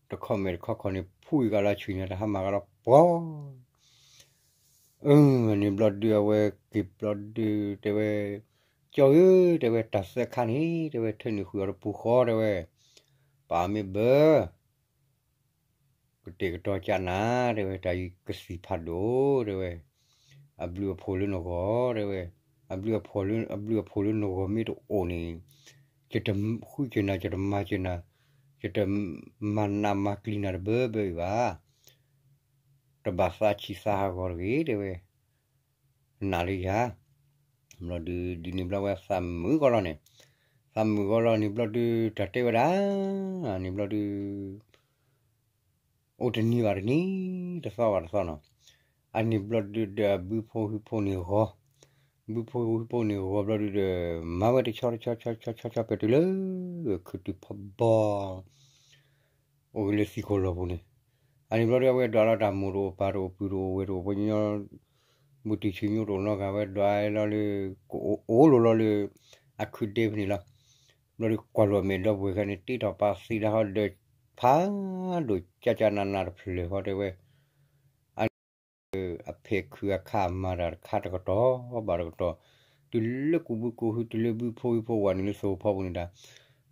တခီမဲာ်တခီခီန့ၣ် ဖှူအံၤကလီၤဆူၣ်န့ၣ် တၢ်ဟါမၢ်ကလီၤပှီၤ, အန့ၣ်ဘျီဒုးအဝဲက့ၤဘျီဒုးတဲဝဲ, ကၠီဧၢ, တဲဝဲတၢ်သၢခါန့ၣ် တဲဝဲထၢနုာ်ဃုာ်အီၤတပူၤဃီ တဲဝဲ, ပာ်မ့ၢ်ဘၢ ကတဲာ်ကတီၤကနၤ, တဲဝဲတၢ်အံၤကသံၣ်ဖးဒိၣ်, တဲဝဲ, အဘျုးအဖှိၣ်လၢနဂီၢ်, တဲဝဲ, အဘျုးအဖှိၣ်လၢနဂီၢ်မ့ၢ်တအိၣ်န့ၣ်, ယတဃုကနၤ ယတမၤကနၤ, ယတမၤနးမၤကျံၤနၤတဘၢဘၢအံၤဘၣ်, တဘၣ်သးဆံးသးဟးဂီၤတဂ့ၤ, တဲဝဲ, နာ်လၢယၤ, ဘျီဒုးဒ်န့ၣ်ဘျီဝဲသးမုာ်ဂီၤလီၤန့ၣ်, သးမုာ်ဂီၤလီၤန့ၣ်ဘျီဒုး တၢ်တဲဝဲဒၣ်, န့ၣ်ဘျီဒုး အိၣ်တနံၤဘၣ်တနံၤ, တသီဘၣ်တသီနီၤ, အန့ၣ်ဘျီဒုးဒီးအဘုဖိဟုဖိန့ၣ်ဂီၤ, ဘုဖိဟုဖိန့ၣ်ဂီၤဘျီဒုးဒီး မၤဝဲတဆီတဆီဆီဆီဆီဆီ ဖဲတုၤလၢ ခုၣ်တုၤဖီဘီ အိၣ်ဂ့ၤလၢသံၣ်ခိၣ်လီၢ်ပူၤန့ၣ်, အန့ၣ်ဘျီဒုးအဝဲဒွးလီၤတၢ်မိၢ်တအိၣ်ပၢ်တအိၣ်ပုၢ်တအိၣ်ဝဲၢ်တအိၣ်ပှၤညီ, ဘူးတုၤဆံညိတအိၣ်နီတဂၤ ဝဲဒွးလီၤလၢ ကအိၣ်လိၤလီၤလၢ အခုဒဲဖဲန့ၣ်လီၤ, ဘျီဒုးကွၢ်လိာ်အမဲာ်ဒီပုၢ်ဝဲၢ်ခဲန့ၣ် တ့ထီၣ်ပာ်သံတၢ်ဟီဒီး ဖးဒိၣ်ကၠးကၠးနးနးတဖျၢၣ်ဃီတဲဝဲ အဖဲခုအခါမၤတၢ်တခါတကတီၢ်ဘၣ်တကတီၢ်, တုၤလၢကူးဘုကူးဟု တုၤလၢဘုဖိဟုဖိဝဲန့ၣ်လၢသဝီဖိပူၤန့ၣ်ဒီး,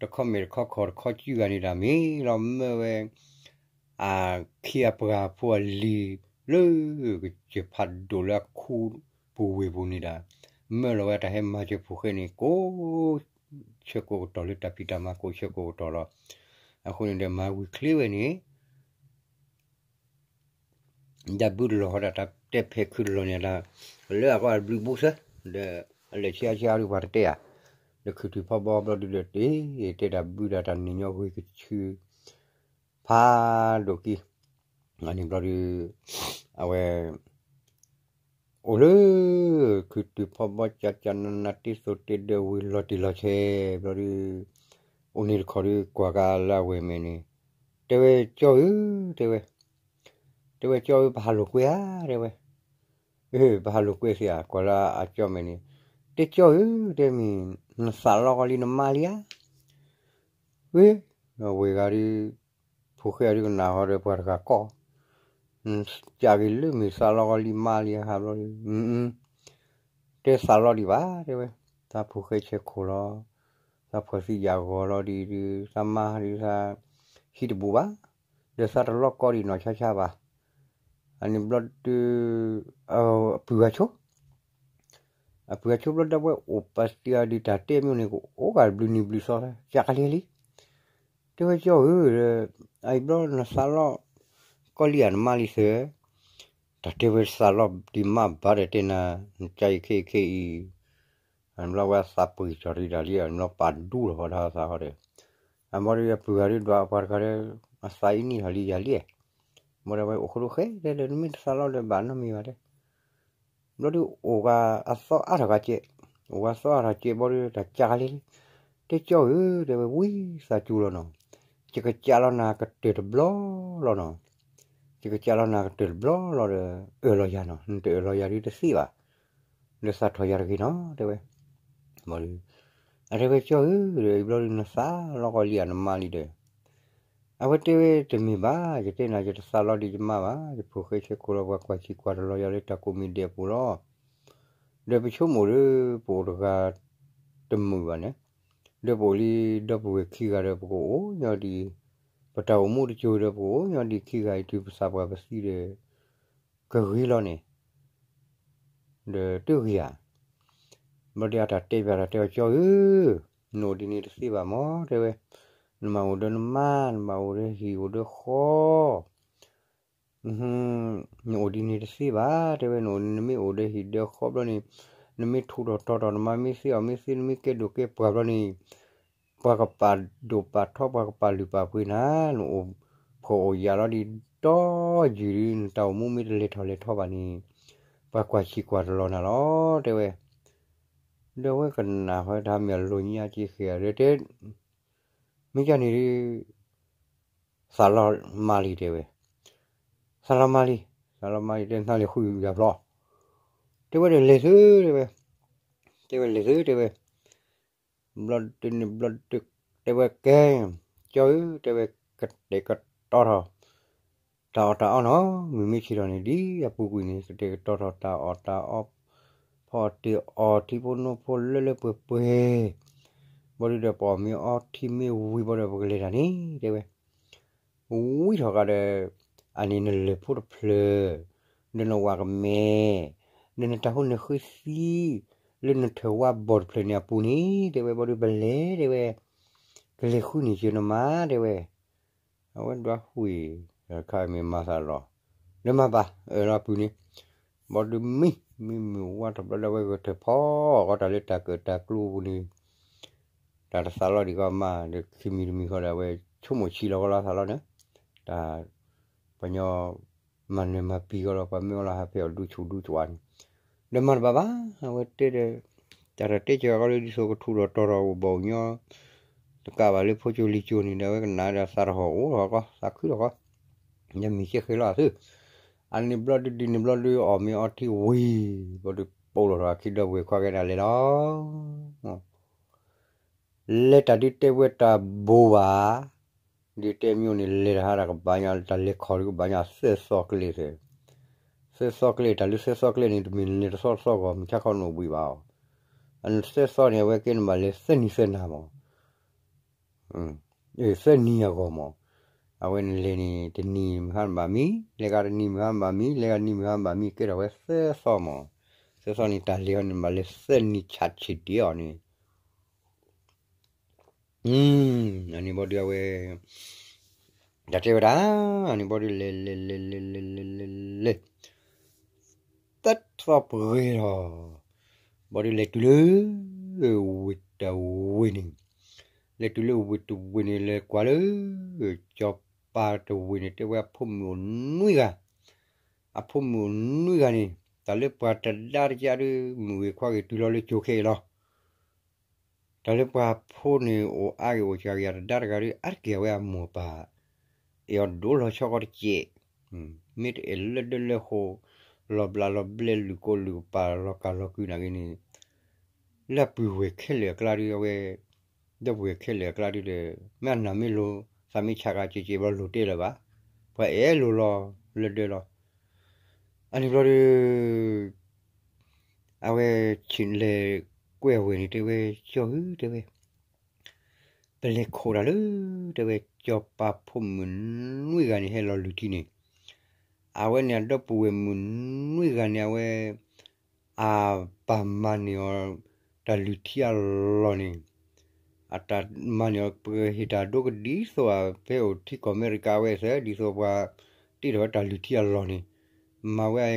တခီမဲာ်တခီခီၣ်တခီစုဂၤန့ၣ်ဒီး မ့ၢ်လီၤမၢဝဲ အခ့အပှၤဖိအလံၤလၢ ကစၢၢ်ဖးဒိၣ်လၢအခူပူၤဝ့ၢ်ပူၤန့ၣ်ဒီး, မၢလီၤဝဲတၢ်ဟဲမၤစၢၤဖိၣ်ဃဲန့ၣ် ကိးဆၢကိးကတီၢ်လၢတၢ်ဖံးတၢ်မၤကိးဆၢကိးကတီၢ်လီၤ. အဃိန့ၣ်ဒီးမၤဝံၤချ့ဝဲန့ၣ် ဒ်ဘုတလီၢ်ဃီဒီး တၢ်တဲဖဲခုတလီၢ်န့ၣ်ဒီး လၢအကီၢ်ဘျုးဘိဆၢ, ဒီးအလဲၤဆံးအါဆံးအါဒုးပှၤတတဲဧါ, ဒီးခုၣ်ထံဖီဘီဘျီဒုးဒီး တ့တဲဒၣ်ဘုဒီးတၢ်နံၤညီဂ့ၤကဆူ ဖးဒိၣ်ကံ, အန့ၣ်ဘျီဒုး အဝဲ အိၣ်လၢ ခုၣ်တုၤဖီဘီကၠးကၠးနးနးတ့သိးတ့ဒၢးဝံၤလီၤတံၢ်လီၤဆဲးဘျီဒုး, အိၣ်န့ၣ်တခီဒုးကွၢ်ကလၢအဝဲၢ်မဲာ်န့ၣ်, တဲဝဲကၠီဧၢ, တဲဝဲ, တဲဝဲကၠီဧၢ ပဟးလိာ်ကွဲဧါ, တဲဝဲ, အၢ ပဟးလိာ်ကွဲသ့ဧါ, ကွၢ်လၢအကၠီမဲာ်န့ၣ်, တဲကၠီဧၢ, တဲမ့ၢ် နသးလီကီလံနမါလံဧါ, ဝဲ, ဝဲဂၤဒုး ဖိၣ်ဃဲဒုးကနၣ်ဟီဒီးပှၤတဂၤကီၢ်, ကးက့ၤလၢမ့ၢ်သးလီကီလံမါလံဧါဘျီဒုး, တဲသးလီဒံးဘၣ် တဲဝဲ, သးဖိၣ်ဃဲဆဲးခိၣ်လီၤ, သးဖှီၣ်သံယာ်ဂီၤလီၤဒံးဒုး သးမါဒုးသး ဟံးတဘူးဘၣ်, ဒီးသးတလီကီဒံးနီၢ်ဆါဆါဘၣ်, အန့ၣ်ဘျီဒုး အပုၢ်ဂၤဆိ အပုၢ်ဂၤဆိဘျီဒၣ်ဝဲအိၣ်ပာ်သံအီၤဒုးတၢ်တဲမ့ၢ်န့ၣ် ကအိၣ်ဂၤတဘျုးနံၤဘျုးသီ ကးကလဲလံ, တဲဝဲကၠီဧၢ, အအံၤဘျီနသးလီ ကီလံဧါနမါလံသၢ, တဲ တၢ်တဲဝဲသးလီၤဒံးမးဘၣ်ဒီးတဲနၤ, နကယခဲခဲအံၤ, အန့ၣ်ဘျီဝဲအသးပှ့ၤကၠီၤတံၢ်တၢ်လံ အန့ၣ်ဘျီပာ်ဒူလီၤဝဲဒၣ်သးဟီဒီး, အဘီဒီးအပုၢ်ဂၤဒုးဒွးပှၤတဂၤဒီး, အသးအံၤနံၣ်ထီၣ်လံယၤလံ, ဘီဒီးဝဲအိၣ်ဃိဒိၣ်ဃဲတဲလၢနမ့ၢ်တသးလီၤဒီးဘၣ်နီတမံၤဘၣ်တဲ ဘျီဒုးအိၣ်ဂၤအသီအါထီၣ်ဂၤကဲ, အိၣ်ဂၤသီအါထီၣ်ကဲဘီဒုးတၢ်ကးလံလံ, တဲကၠီဧၢ တဲဝဲဝံသးစူၤလီၤနီၤ, ယကကးလီၤနၤကတၢၢ်တဘျီလီၤနီၤ, ယကကးလီၤနၤကတၢၢ်တဘျီလီၤဒီး, အၢၣ်လီၤယၤနီၤ, နတအၢၣ်လီၤယၤဒုးတသ့ဘၣ်, လၢသးထီၣ်ယၤတဂ့ၤနီၤ တဲဝဲ, ဘီဒုး, အတဲဝဲကၠီဧၢ ဒီးအံၤဘျီဒုးနသးလီၤကီးလံဧါနမါလံဒီး အဝဲတဲဝဲတမ့ၢ်ဘၣ်, ယတဲနၤယတသးလီၤဒံးယမါဘၣ်, ယဖိၣ်ဃဲဆဲးခိၣ်လီၤ ပှၤကွၢ်ဆံးကွၢ်တလီၤယၤလၢတၢ်ကိးမံၤဒဲးအပူၤလီၤ. ဒီးပဆိကမိၣ်ဒီး ပအိၣ်တဂၤတမုာ်ဘၣ်န့ၣ်, ဒီးပအိၣ်လံဒီပုၢ်ဝဲၢ်ခံဂၤဒီး ပကအိၣ်ညီဒံး, ပတၢ်အိၣ်မူတစိၤဒီး ပကအိၣ်ညီဒံးခံဂၤအံၤ တုၤပသးပှၢ်ပသံဒီး ကဂ့ၤလီၤန့ၣ် ဒီးတဂ့ၤဧါ. ဘျီဒုးအတၢ်တဲပၠးတၢ်တဲအီၤ ကၠီဧၢ, နအိၣ်ဒ်န့ၣ်တသ့ဘၣ်မၢ် တဲဝဲ, နဘၣ်အိၣ်ဒီးနမါ နဘၣ်အိၣ်ဒီးဟံၣ်အိၣ်ဒီးဃီ, နအိၣ်ဒ်န့ၣ်တသ့ဘၣ် တဲဝဲ, နအိၣ်နမ့ၢ်အိၣ်ဒီးဟံၣ်ဒီးဃီဘျီန့ၣ်, နမ့ၢ်ထူးထီၣ်တီၤထီၣ်နမါ မ့ၢ်သ့အီၤမ့ၢ်သ့ နမ့ၢ်ကဲဒိၣ်ကဲပှၢ်ဘျီန့ၣ် ပှၤကပာ်ဒိၣ်ပာ်ထီ ပှၤကပာ်လုၢ်ပာ်ပှ့ၤနၤ, နအိၣ်ဖှီၣ်အိၣ်ယာ်လီၤဒ်ဒီယုၢ်ဒုး နတၢ်အိၣ်မူမ့ၢ်တလဲၤထီၣ်လဲၤထီဘၣ်န့ၣ်, ပှၤကွၢ်ဆံးကွၢ်တလီၤနၤလီၤ တဲဝဲ. ဒီးအဝဲကနၣ်ဃီတၢ်မ့ၢ်အလိၤညါက့ဃဲဧါဒီးတဲ, မ့ၢ်ကန့ၣ်ဒုး သးလီၤမါလံ တဲဝဲ, သးလီၤမါလံ, သးလီၤမါလံ တဲ နလဲၤဃုယၤဖျီ, တဲဝဲဒီးလဲၤသု တဲဝဲ, တဲဝဲလဲၤသု တဲဝဲ, ဘျီဒုးန့ၣ်ဘျီဒုး တဲဝဲကဲ, ကၠီဧၢ တဲဝဲ, ကတဲာ်ကတီထီၣ် တၢ်အီၣ်တၢ်အီနီၤ, မုၢ်မ့ၢ်ဆ့ၣ်ထီၣ်န့ၣ် ဒ်အပူၤကွံာ်န့ၣ် ကတဲာ်ကတီထီၣ်တၢ်အီၣ်တၢ်အီ, ဖီအီၣ်တ့ၢ်အီထံဖိနိဖိလၢလၢပှဲၤပှဲၤ, ဘျီဒုးဒီးပအီၣ်မ့ၤအီထံမ့ၢ်ဝံၤဘျီဒီး ပကလဲၤတၢ်န့ၣ် တဲဝဲ ဝံထီၣ်ဃာ်ဒီး, အန့ၣ်နလၢၢ်ဖိတဖျၢၣ်, ဒီးနဝးကမဲ, ဒီးနတၢ်ဟိနဃ့သံ, လၢနထၢၣ်ဝါဘီၣ်တဖျၢၣ်န့ၣ်အပူၤန့ၣ် တဲဝဲ ဘီဒုးပလဲၤ တဲဝဲ, ကလဲၤဃုန့ၢ်က့ၤနမါ တဲဝဲ, အဝဲဒွးဃုာ်, တခါမ့ၢ်မၤသးလီၤ, လၢမၤဘၣ် အၢၣ်လီၤအပုၢ်န့ၣ်, ဘီဒုးမံ, မံမုၢ်ဝါထီၣ်ဘျီဒီး အဝဲဂဲၤထၢၣ်ဖီဃီတၢ်လၢတၢ်ကၢၣ်တၢ်ကျူပူၤန့ၣ် တၢ်တသးလီၤဒံးကီမး ဒီးခံမံၤတမံၤဃီဒီး အဝဲဆိကမိၣ်ဆံးလီၤကီလီၤသးလီၤန့ၣ်, တၢ်, ပှၤညီ, မၤနၢၤမၤပံၤကီလီၤ ပှၤမ့ၢ်အီလီၤဟးဖဲအီၤဒူဆူၣ်ဒူဆူၣ်ဧါန့ၣ်, ဒီးမၤတဘၣ်ဘၣ် အဝဲတဲဒီး, တၢ်တၢ်တဲကီလၢဒ်သိးကထူးထီၣ်တီၤထီၣ်အိၣ်ဘၣ်အိၣ်ညီ, တကးဘၣ်လၢဖိကၠိလံၤကၠိန့ၣ်ဒီး အဝဲကနၣ်ဒီးသးတဟီၣ်အိၣ်ထီၣ်ကီ သးခုထီၣ်ကီ ယမ့ၢ်ကဲဃဲလီၤသု, အန့ၣ်ဘျီဒုးဒ်န့ၣ်ဘျီဒုးအီၣ်မ့ၤအီထံဝံၤ, ဘျီဒုးပိာ်လီၤထီၣ်အခံဒီပုၢ်ဝဲၢ်ခွါကဲဒၣ်လဲၤလီၤ, လဲၤတၢ်ဒုးတဲဝဲတၢ်ဘိးဘၣ်, ဒုးတဲမ့ၢ်အိၣ်န့ၣ် လဲၤတဟါတၢ်ကဘၣ်ညါ တၢ်လဲၤခီၣ်ဒုးကဘၣ်ညါသၢသီကျဲသၢ, သၢသီကျဲ တၢ်လၢသၢသီကျဲန့ၣ် တမ့ၢ်လဲၤတသီတသီဂီၢ် မုၢ်ဆါခီနအိၣ်ဘှံးဘၣ်အီၤ, အသၢသီန့ၣ် အဝဲကဲန့ၣ်ဘၣ်လဲၤသၢနံၤသၢနၤမး သၢနံၤအဂီၢ်မး, အဝဲန့ၣ်လဲၤန့ၣ် တနံၤမုၢ်ဟါနဘၣ်မံ, လဲၤဂၤတနံၤမုၢ်ဟါနဘၣ်မံ, လဲၤဂၤတနံၤမုၢ်ဟါနဘၣ်မံ ကဲထီၣ်ဝဲသၢသီမး, သၢသီန့ၣ် တၢ်လဲၤအီၤန့ၣ် ဘၣ်လဲၤသၢနံၤဆးဆံးဒံးအီၤန့ၣ်, အန့ၣ်ဘျီဒုးအဝဲ တၢ်တဲဝဲဒၣ်, အန့ၣ်ဘျီဒုးလဲၤလဲၤလဲၤလဲၤလဲၤလဲၤလဲၤလဲၤ သၢသီပှဲၤလီၤ, ဘျီဒုးလဲၤတုၤလၢ ဝ့ၢ်တဝ့ၢ်န့ၣ်, လဲၤတုၤလၢဝ့ၢ်တဝ့ၢ်န့ၣ် လဲၤကွၢ်လၢ ကၠီၤပၤတဝ့ၢ်န့ၣ် တဲဝဲအဖိမုၣ်အိၣ်နွံဂၤ, အဖိမုၣ်အိၣ်နွံဂၤန့ၣ် တၢ်လၢပှၤတဒါတကးဒုး မုၢ်ဂ့ၤခွါဂ့ၤတုၤလီၤလၢကၠိခဲအံၤလီၤ. တၢ်လၢပှၤဖိန့ၣ်အိၣ်အါဂ့ၤအိၣ်စှၤဂ့ၤ အတဒါတဂၤဒုး အါတက့ၢ်အဝဲအမိၢ်အပၢ် အဲၣ်အီၤဒိၣ်လီၤဆီကီတစဲး, မ့ၢ်တအဲၣ်လၢဒၢလၢဃိ လီၤဘျးလီၤဘျဲ လုၢ်ကိလုၢ်ကပၤ လီၤကၤလီၤကုနာ်က့န့ၣ်, လၢအပုၢ်ဝဲၢ်ခဲလၢာ်အကျါဒုး အဝဲ ဒီပုၢ်ဝဲၢ်ခဲလၢာ်အကျါဒုးဒီး မ့ၢ်အနၢ်မ့ၢ်လိၤ သးမ့ၢ်ဆးကၤကဲးကဲးဘျီလိၤတဲလၢၤဘၣ်, ပှၤအဲၣ်လိၤလီၤလၢဒၢလီၤ. အန့ၣ်ဘျီဒုး အဝဲဆ့ၣ်လဲၤကွဲဝဲန့ၣ် တဲဝဲ ကၠီဧၢ တဲဝဲ, ပလဲၤခိးတၢ်လၢ တဲဝဲ ကၠီၤပၤဖိမုၣ်နွံဂၤန့ၣ် ဟဲလီၤလုၢ်ထံန့ၣ်, အဝဲန့ၣ်အဒီပုၢ်ဝဲၢ်မုၣ်နွံဂၤန့ၣ် အဝဲ အပၢ်မၤန့ၢ်အီၤ တၢ်လုၢ်ထံအလီၢ်န့ၣ်, အတၢ်မၤန့ၢ်အီၤ ပကဟ့ၣ်တၢ်ဒိကဒ်သိး ဖဲအိၣ်ထံကီၢ်အမဲရကၤဝဲသ့ၣ် ဒ်သိးပှၤတ့ထီၣ်ဝဲတၢ်လုၢ်ထံအလီၢ်န့ၣ်, မၤဝဲ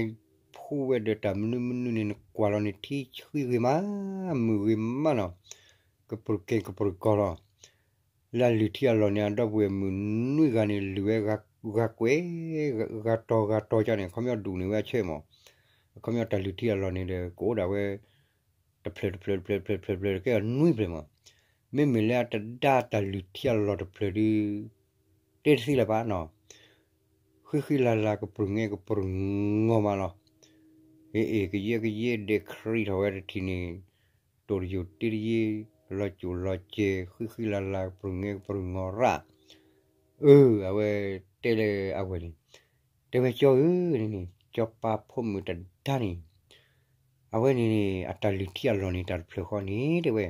ဖှူဝဲဒီးတၢ်မနုၤမနုၤန့ၣ် နကွၢ်လီၤန့ၣ် ထံဆှံဂ့ၤမး, မုာ်ဂ့ၤမးနီၤ, ကပြုၢ်ကဲကပြုၢ်ကီၤလီၤ. လၢအလုၢ်ထံအလီၢ်န့ၣ် အဒီပုၢ်ဝဲၢ်မုၣ်နွံဂၤန့ၣ် လုၢ်ဝဲဂၤကွဲး, ဂၤတီၤဂၤတီၤကန့ၣ် အခီပညီဒူၣ်န့ၢ်ဝဲအဆၢမး, အခီပညီတၢ်လုၢ်ထံအလီၢ်န့ၣ်ဒီး ကအိၣ်ဒၣ်ဝဲ တဖျၢၣ်တဖျၢၣ်တဖျၢၣ်တဖျၢၣ်တဖျၢၣ်တဖျၢၣ် ကဲအီၤနွံဖျၢၣ်မး, မ့မ့ၢ်လၢအတဒါတၢ်လုၢ်ထံအလီၢ်တဖျၢၣ်ဒီး တဲတသ့လၢၤဘၣ်နီၤ, ဃံဃံလၤလၤကပြုၢ်ငဲကပြုၢ်ငီၤမးလီၤ. အ့ၣ်အ့ၣ်ကယဲၢ်ကယဲၢ်ဒဲးခရံာ်ထီၣ်ဝဲတထံၣ်န့ၣ်, တိၢ်တယိာ်တ့တယ့, လီၤစိၣ်လီၤစဲၤ ဃံဃံလၤလၤကပြုၢ်ငဲကပြုၢ်ငီၤရၣ်, အၢ အဝဲတဲလၢအဝဲန့ၣ်, တဲဝဲကၠီဧၢန့ၣ်, စီၤပၤဖိမုၣ်တဒါန့ၣ် အဝဲန့ၣ်န့ၣ် အတၢ်လုၢ်ထံအလီၢ်န့ၣ် တၢ်တဖျၢၣ်ဃီန့ၣ် တဲဝဲ,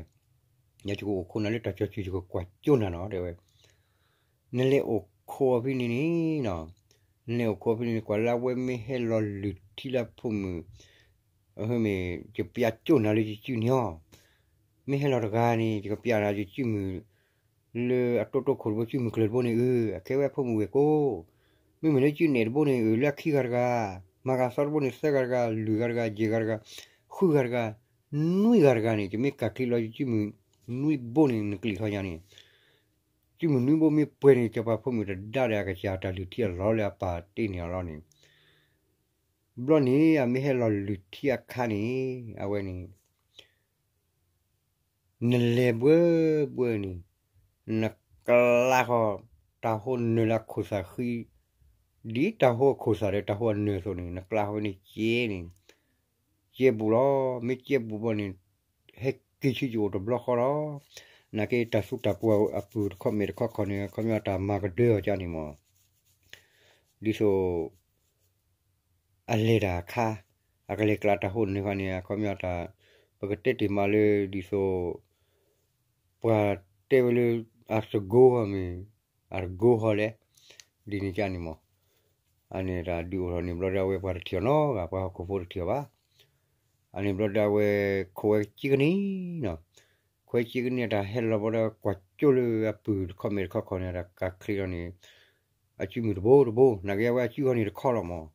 ယကအိၣ်ခိးနၤလၢတၢ်ကၠီၤစုၤ ယကကွၢ်ကၠိနၤနီၤ တဲဝဲ, နလဲၤအိၣ်ခိးအီၤဖဲန့ၣ်န့ၣ်, နလဲၤအိၣ်ခိးအီၤဖဲန့ၣ် ကွၢ်လၢအဝဲမ့ၢ်ဟဲလီၤလုၢ်ထံလၢအဖိမုၣ်, မ့ၢ်ယပျးကၠိနၤလၢယစုန့ၣ်အီၤ, မ့ၢ်ဟဲလီၤတဂၤန့ၣ် ယကပျးနၤယစုမုၣ် လၢအတိတိခိၣ်တဘိ စုမုၢ်ကျၢၢ်တဘိန့ၣ် အၢ အခဲဝဲအဖိမုၣ်ဝဲၢ်ကိ, မ့မ့ၢ်လၢစုနဲၣ်တဘိန့ၣ် အၢ လၢအခံဂၤတဂၤ, မၤဂၤသီတဘိန့ၣ် သၢဂၤတဂၤ, လွံၢ်ဂၤတဂၤ, ယဲၢ်ဂၤတဂၤ, ဃုဂၤတဂၤ, နွံဂၤတဂၤန့ၣ် ယမ့ၢ်ကၢ်ချံလီၤယစုမုၢ်နွံဘိန့ၣ် နကလံၣ်ခီညါန့ၣ်, စုမုၢ်နွံဘိမ့ၢ်ပှဲၤန့ၣ် စီၤပၤဖိမုၣ်တဒါဒီးအကစၢ်တၢ်လုၢ်ထံအလီၢ်လၢအပာ်တ့ၢ်န့ၢ်အီၤလီၤန့ၣ် ဘျီန့ၣ် အမ့ၢ်ဟဲလီၤလုၢ်ထံအခါန့ၣ် အဝဲန့ၣ် နလဲၤဘှၢဘှၢန့ၣ် နကျါဃီၤ တၢ်ဟိနၢၤလၢအခိၣ်သၣ်ဃံ, ဒ်တၢ်ဟိအခိၣ်သၣ်ဒီးတၢ်ဟိအနၢၤအသိးန့ၣ် နကျါဃီၤဝဲန့ၣ်ကဲန့ၣ်, ကဲဘူးလီၤ. မ့ၢ်ကဲဘူးဘီန့ၣ် ဟဲက့ၤဆူယအိၣ်တဘျီဃီလီၤ. နာ်က့တၢ်သူတၢ်ပှၢ်အပုၢ်တခီမဲာ်တခီခီန့ၣ် အခီပညီတၢ်မၤကဒၢအီၤကန့ၣ်မး ဒ်သိး အလဲၤတၢ်အခါ, အကလဲၤကျါတၢ်ဟိနၢၤဃီန့ၣ် အခီပညီတၢ် ပကတဲတ့ၢ်မးလၢဒ်သိး ပှၤတဲဝဲလၢ အတကိဟီမ့ၢ် အတကိဟီလဲၣ်, ဒ်န့ၣ်ကန့ၣ်မး, အန့ၣ်တၢ်ဒုးအိၣ်ထီၣ်န့ၣ်ဘျီဒီးအဝဲပှၤတထံၣ်အီၤနီတဂၤ ပှၤဟီၣ်ခိၣ်ဖိတထံၣ်အီၤဘၣ်. အန့ၣ်ဘျီဒီးအဝဲခိးဝဲက့ကန့ၣ်နီၤ, ခိးဝဲက့ကန့ၣ် တၢ်ဟဲလီၤဘီဒီးကွၢ်ကၠိလၢအပုၢ်တခီမဲာ်တခီခီန့ၣ် တၢ်ကၢ်ချံလီၤန့ၣ် အစုမုၢ်တဘိတဘိ, နာ်က့အဝဲအစုဃီန့ၣ်တခီလီၤမး,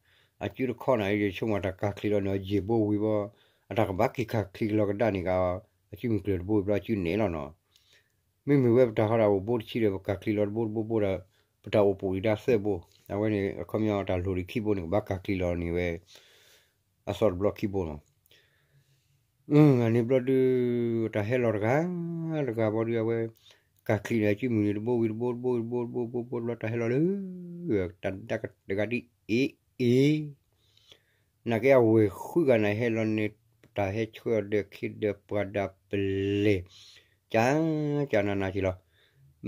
အစုတခီန့ၣ် ယဆိကမိၣ်တၢ်ကၢ်ချံလီၤန့ၣ် အယံာ်ဘိဝံၤဘီ, အတၢ်ကဘၣ်က့ၤကၢ်ချံလီၤကဒါန့ၣ်က အစုမုၢ်ကျၢၢ်တဘိဘျီအစုနဲၣ်လီၤနီၤ. မ့မ့ၢ်ဝဲပတၢ်ဃီတၢ်အိၣ်ဘိတဆံဒီး ပကၢ်ချံလီၤတဘိတဘိဘိဒီး ပတၢ်အိၣ်ပူၤဒံးဒၣ်သၢဘိ, အဝဲန့ၣ် အခီပညီတၢ်လိၣ်ဒံးခံဘိန့ၣ် ကဘၣ်ကၢ်ချံလီၤန့ၣ်ဝဲ အသီတဘျီခံဘိလီၤ. အန့ၣ်ဘျီဒုး တၢ်ဟဲလီၤတဂၤ တဂၤဘီဒုး အဝဲ ကၢ်ချံန့ၣ် အစုမုၢ်န့ၣ်တဘိဝံၤတဘိတဘိဝံၤတဘိတဘိတဘိတဘျီ တၢ်ဟဲလီၤလၢ တၢ်ဒါကတဂၤဒ်အ့ၣ်အ့ၣ် နာ်က့အဝဲၢ်ဃုဂၤန့ၣ်ဟဲလီၤန့ၣ် တၢ်ဟဲဆှၢအီၤဒီးခ့ဒီးပှၤဒီးပလဲၤ ကကနနက့ၤလီၤ.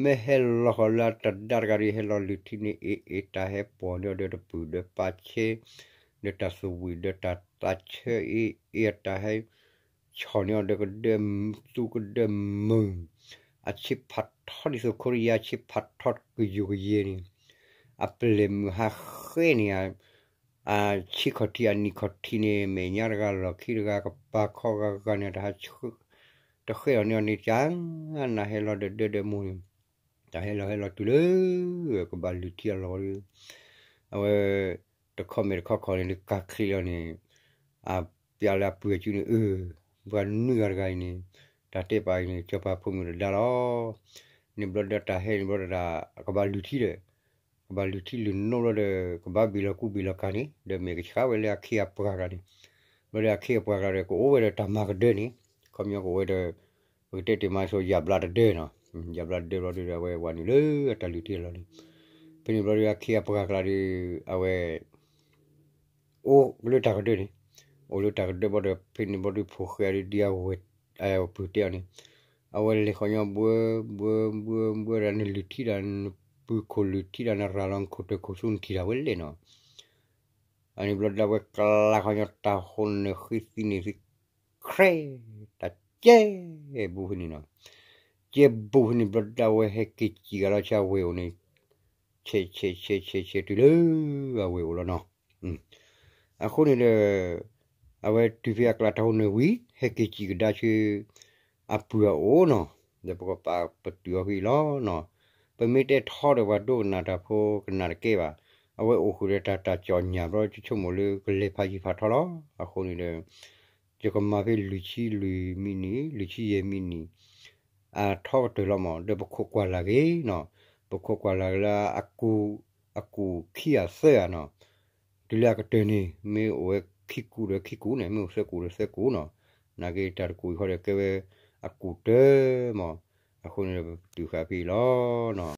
မ့ၢ်ဟဲလီၤဃီၤလၢတဒါတဂၤဒီး ဟဲလီၤလုၢ်ထံန့ၣ် အ့ၣ်အ့ၣ် တၢ်ဟဲပိာ်န့ၢ်အီၤဒီးတပုၢ်ဒီးပာ်ဆဲး ဒီးတၢ်သဝံၣ်ဒီးတၢ်သးဆၢ အ့ၣ်အ့ၣ် တၢ်ဟဲ ဆီၣ်န့ၢ်အီၤဒီးကဒၢ သူကဒၢမုၢ် အဆ့ဖးထီဒ်သိးခိရံယါဆ့ဖးထီကယူၤကယဲၢ်န့ၣ် အပလဲၢ်မုၢ်ဟါဃဲန့ၣ် အဆ့ခီၣ်ထံးအနံၣ်ခီၣ်ထံးန့ၣ် မဲာ်ညါတဂၤလီၢ်ခံတဂၤ ကပၤခီဂၤဂၤန့ၣ် တၢ်ဟဲ တဃဲအီၤန့ၢ်အီၤန့ၣ် ကနနဟဲလီၤဒီးဒၢဒီးမိၢ်န့ၣ် တၢ်ဟဲလီၤဟဲလီၤတုၤလၢ ကဘၣ်လုၢ်ထံအလီၢ်ဒီး အဝဲ တခီမဲာ်တခီခီန့ၣ် ကၢ်ချံလီၤန့ၣ် အပျးလၢအပုၢ်အစုန့ၣ် အၢ ပှၤနွံဂၤတဂၤအံၤန့ၣ် တၢ်တဲပာ်အံၤန့ၣ် စီၤပၤဖိမုၣ်တဒါလီၤ. န့ၣ်ဘျီဒီးတၢ်ဟဲန့ၣ်ဘျီဒီး ကဘၣ်လုၢ်ထံဒီး ကဘၣ်လုၢ်ထံလုၢ်နိဘျီဒီး ကဘၣ်ဘ့ၣ်လီၤကူဘ့ၣ်လီၤကၤန့ၣ် ဒီးမ့ၢ်ကဆှါဝဲလၢအခ့အပှၤကျါန့ၣ် ဘျီဒီးအခ့အပှၤကျါဒီး ကအိၣ်ဝဲဒီးတၢ်မၤကဒၢန့ၣ် ခီပညီကအိၣ်ဝဲဒီး ပကတဲတ့ၢ်မးဆိ ယၢ်ဘျါတဒၢနီၤ ယၢ်ဘျါတဒၢဘျီဒီး အဝဲဝၤနုာ်လၢအတၢ်လုၢ်ထံအလီၢ်န့ၣ် ဖဲန့ၣ်ဘျီဒီးအခ့အပှၤကျါဒီး အဝဲ အိၣ်လၢတၢ်ကဒၢန့ၣ် အိၣ်လၢတၢ်ကဒၢဘျီဒီး ဖဲန့ၣ်ဘျီဒီးဖိၣ်ဃဲအံၤဒီး ဒ်အဝဲၢ်ပုၢ်တဲအီၤန့ၣ် အဝဲလဲၤခီညီဘှၢဘှၢဘှၢဘှၢဒီး နလုၢ်ထံဒၣ် နပုၢ်ခိၣ်လုၢ်ထံဒၣ် နရၤလီၤနခိၣ်တၢၢ်ခိၣ်ဆူနထံၣ်ဒၣ်ဝဲလဲၣ်နီၤ အန့ၣ်ဘျီဒီးအဝဲကျါခီညီတၢ်ဟိနၢၤဃံသံန့ၣ်သံ ခြဲ တၢ်ကဲဘူးဖဲန့ၣ်နီၤ ကဲဘူးဖဲန့ၣ်ဘျီဒီးအဝဲဟဲက့ၤစံၣ်ဂၤလီၤ ဆၢအဝဲၢ်အိၣ်န့ၣ် ဆဲးဆဲးဆဲးဆဲးဆဲးတုၤလၢအဝဲၢ်အိၣ်လီၤနီၤ အဃိန့ၣ်ဒီး အဝဲတုၤဖဲအကျါတၢ်ဟိနၢၤဝံၤ ဟဲက့ၤစံၣ်ကဒါဆူ အပုၢ်အအိၣ်နီၤ ဒီးပကပာ်ပတုာ်အီၤဃံလီၤနီၤ ပမ့ၢ်တဲထီဒီးပှၤဒိကနၣ်တၢ်ဖိကနၣ်တကဲဘၣ် အဝဲအိၣ်ဃုာ်ဒီးတၢ် တၢ်ကၠီၣ်ညၣ်ဘျီ ယဆိကမိၣ်လၢကလဲၤဖးယံၤဖးထီလီၤ. အဃိန့ၣ်ဒီး ယကမၤဖဲလွံၢ်ဆံလွံၢ်မံးနံး လွံၢ်ဆံယဲၢ်မံးနံး အထီကတၢၢ်လီၤမး ဒီးပခိးကွၢ်လၢ်ဂ့ၤနီၤ, ပခိးကွၢ်လၢ်ဂ့ၤလၢအကူၣ် အကူၣ်ခံဂၤသၢဂၤနီၤ, တုၤလၢအကတၢၢ်န့ၣ် မ့ၢ်အိၣ်ဝဲခံကူၣ်ဒီးခံကူၣ်န့ၣ် မ့ၢ်အိၣ်သၢကူၣ်ဒီးသၢကူၣ်နီၤ, နာ်က့တၢ်တကူၣ်အံၤဃီဒီးကဲဝဲအကူၣ်တၢမး, အဃိန့ၣ်ဒီးပတုၤဃာ်ဖဲအံၤလီၤနီၤ.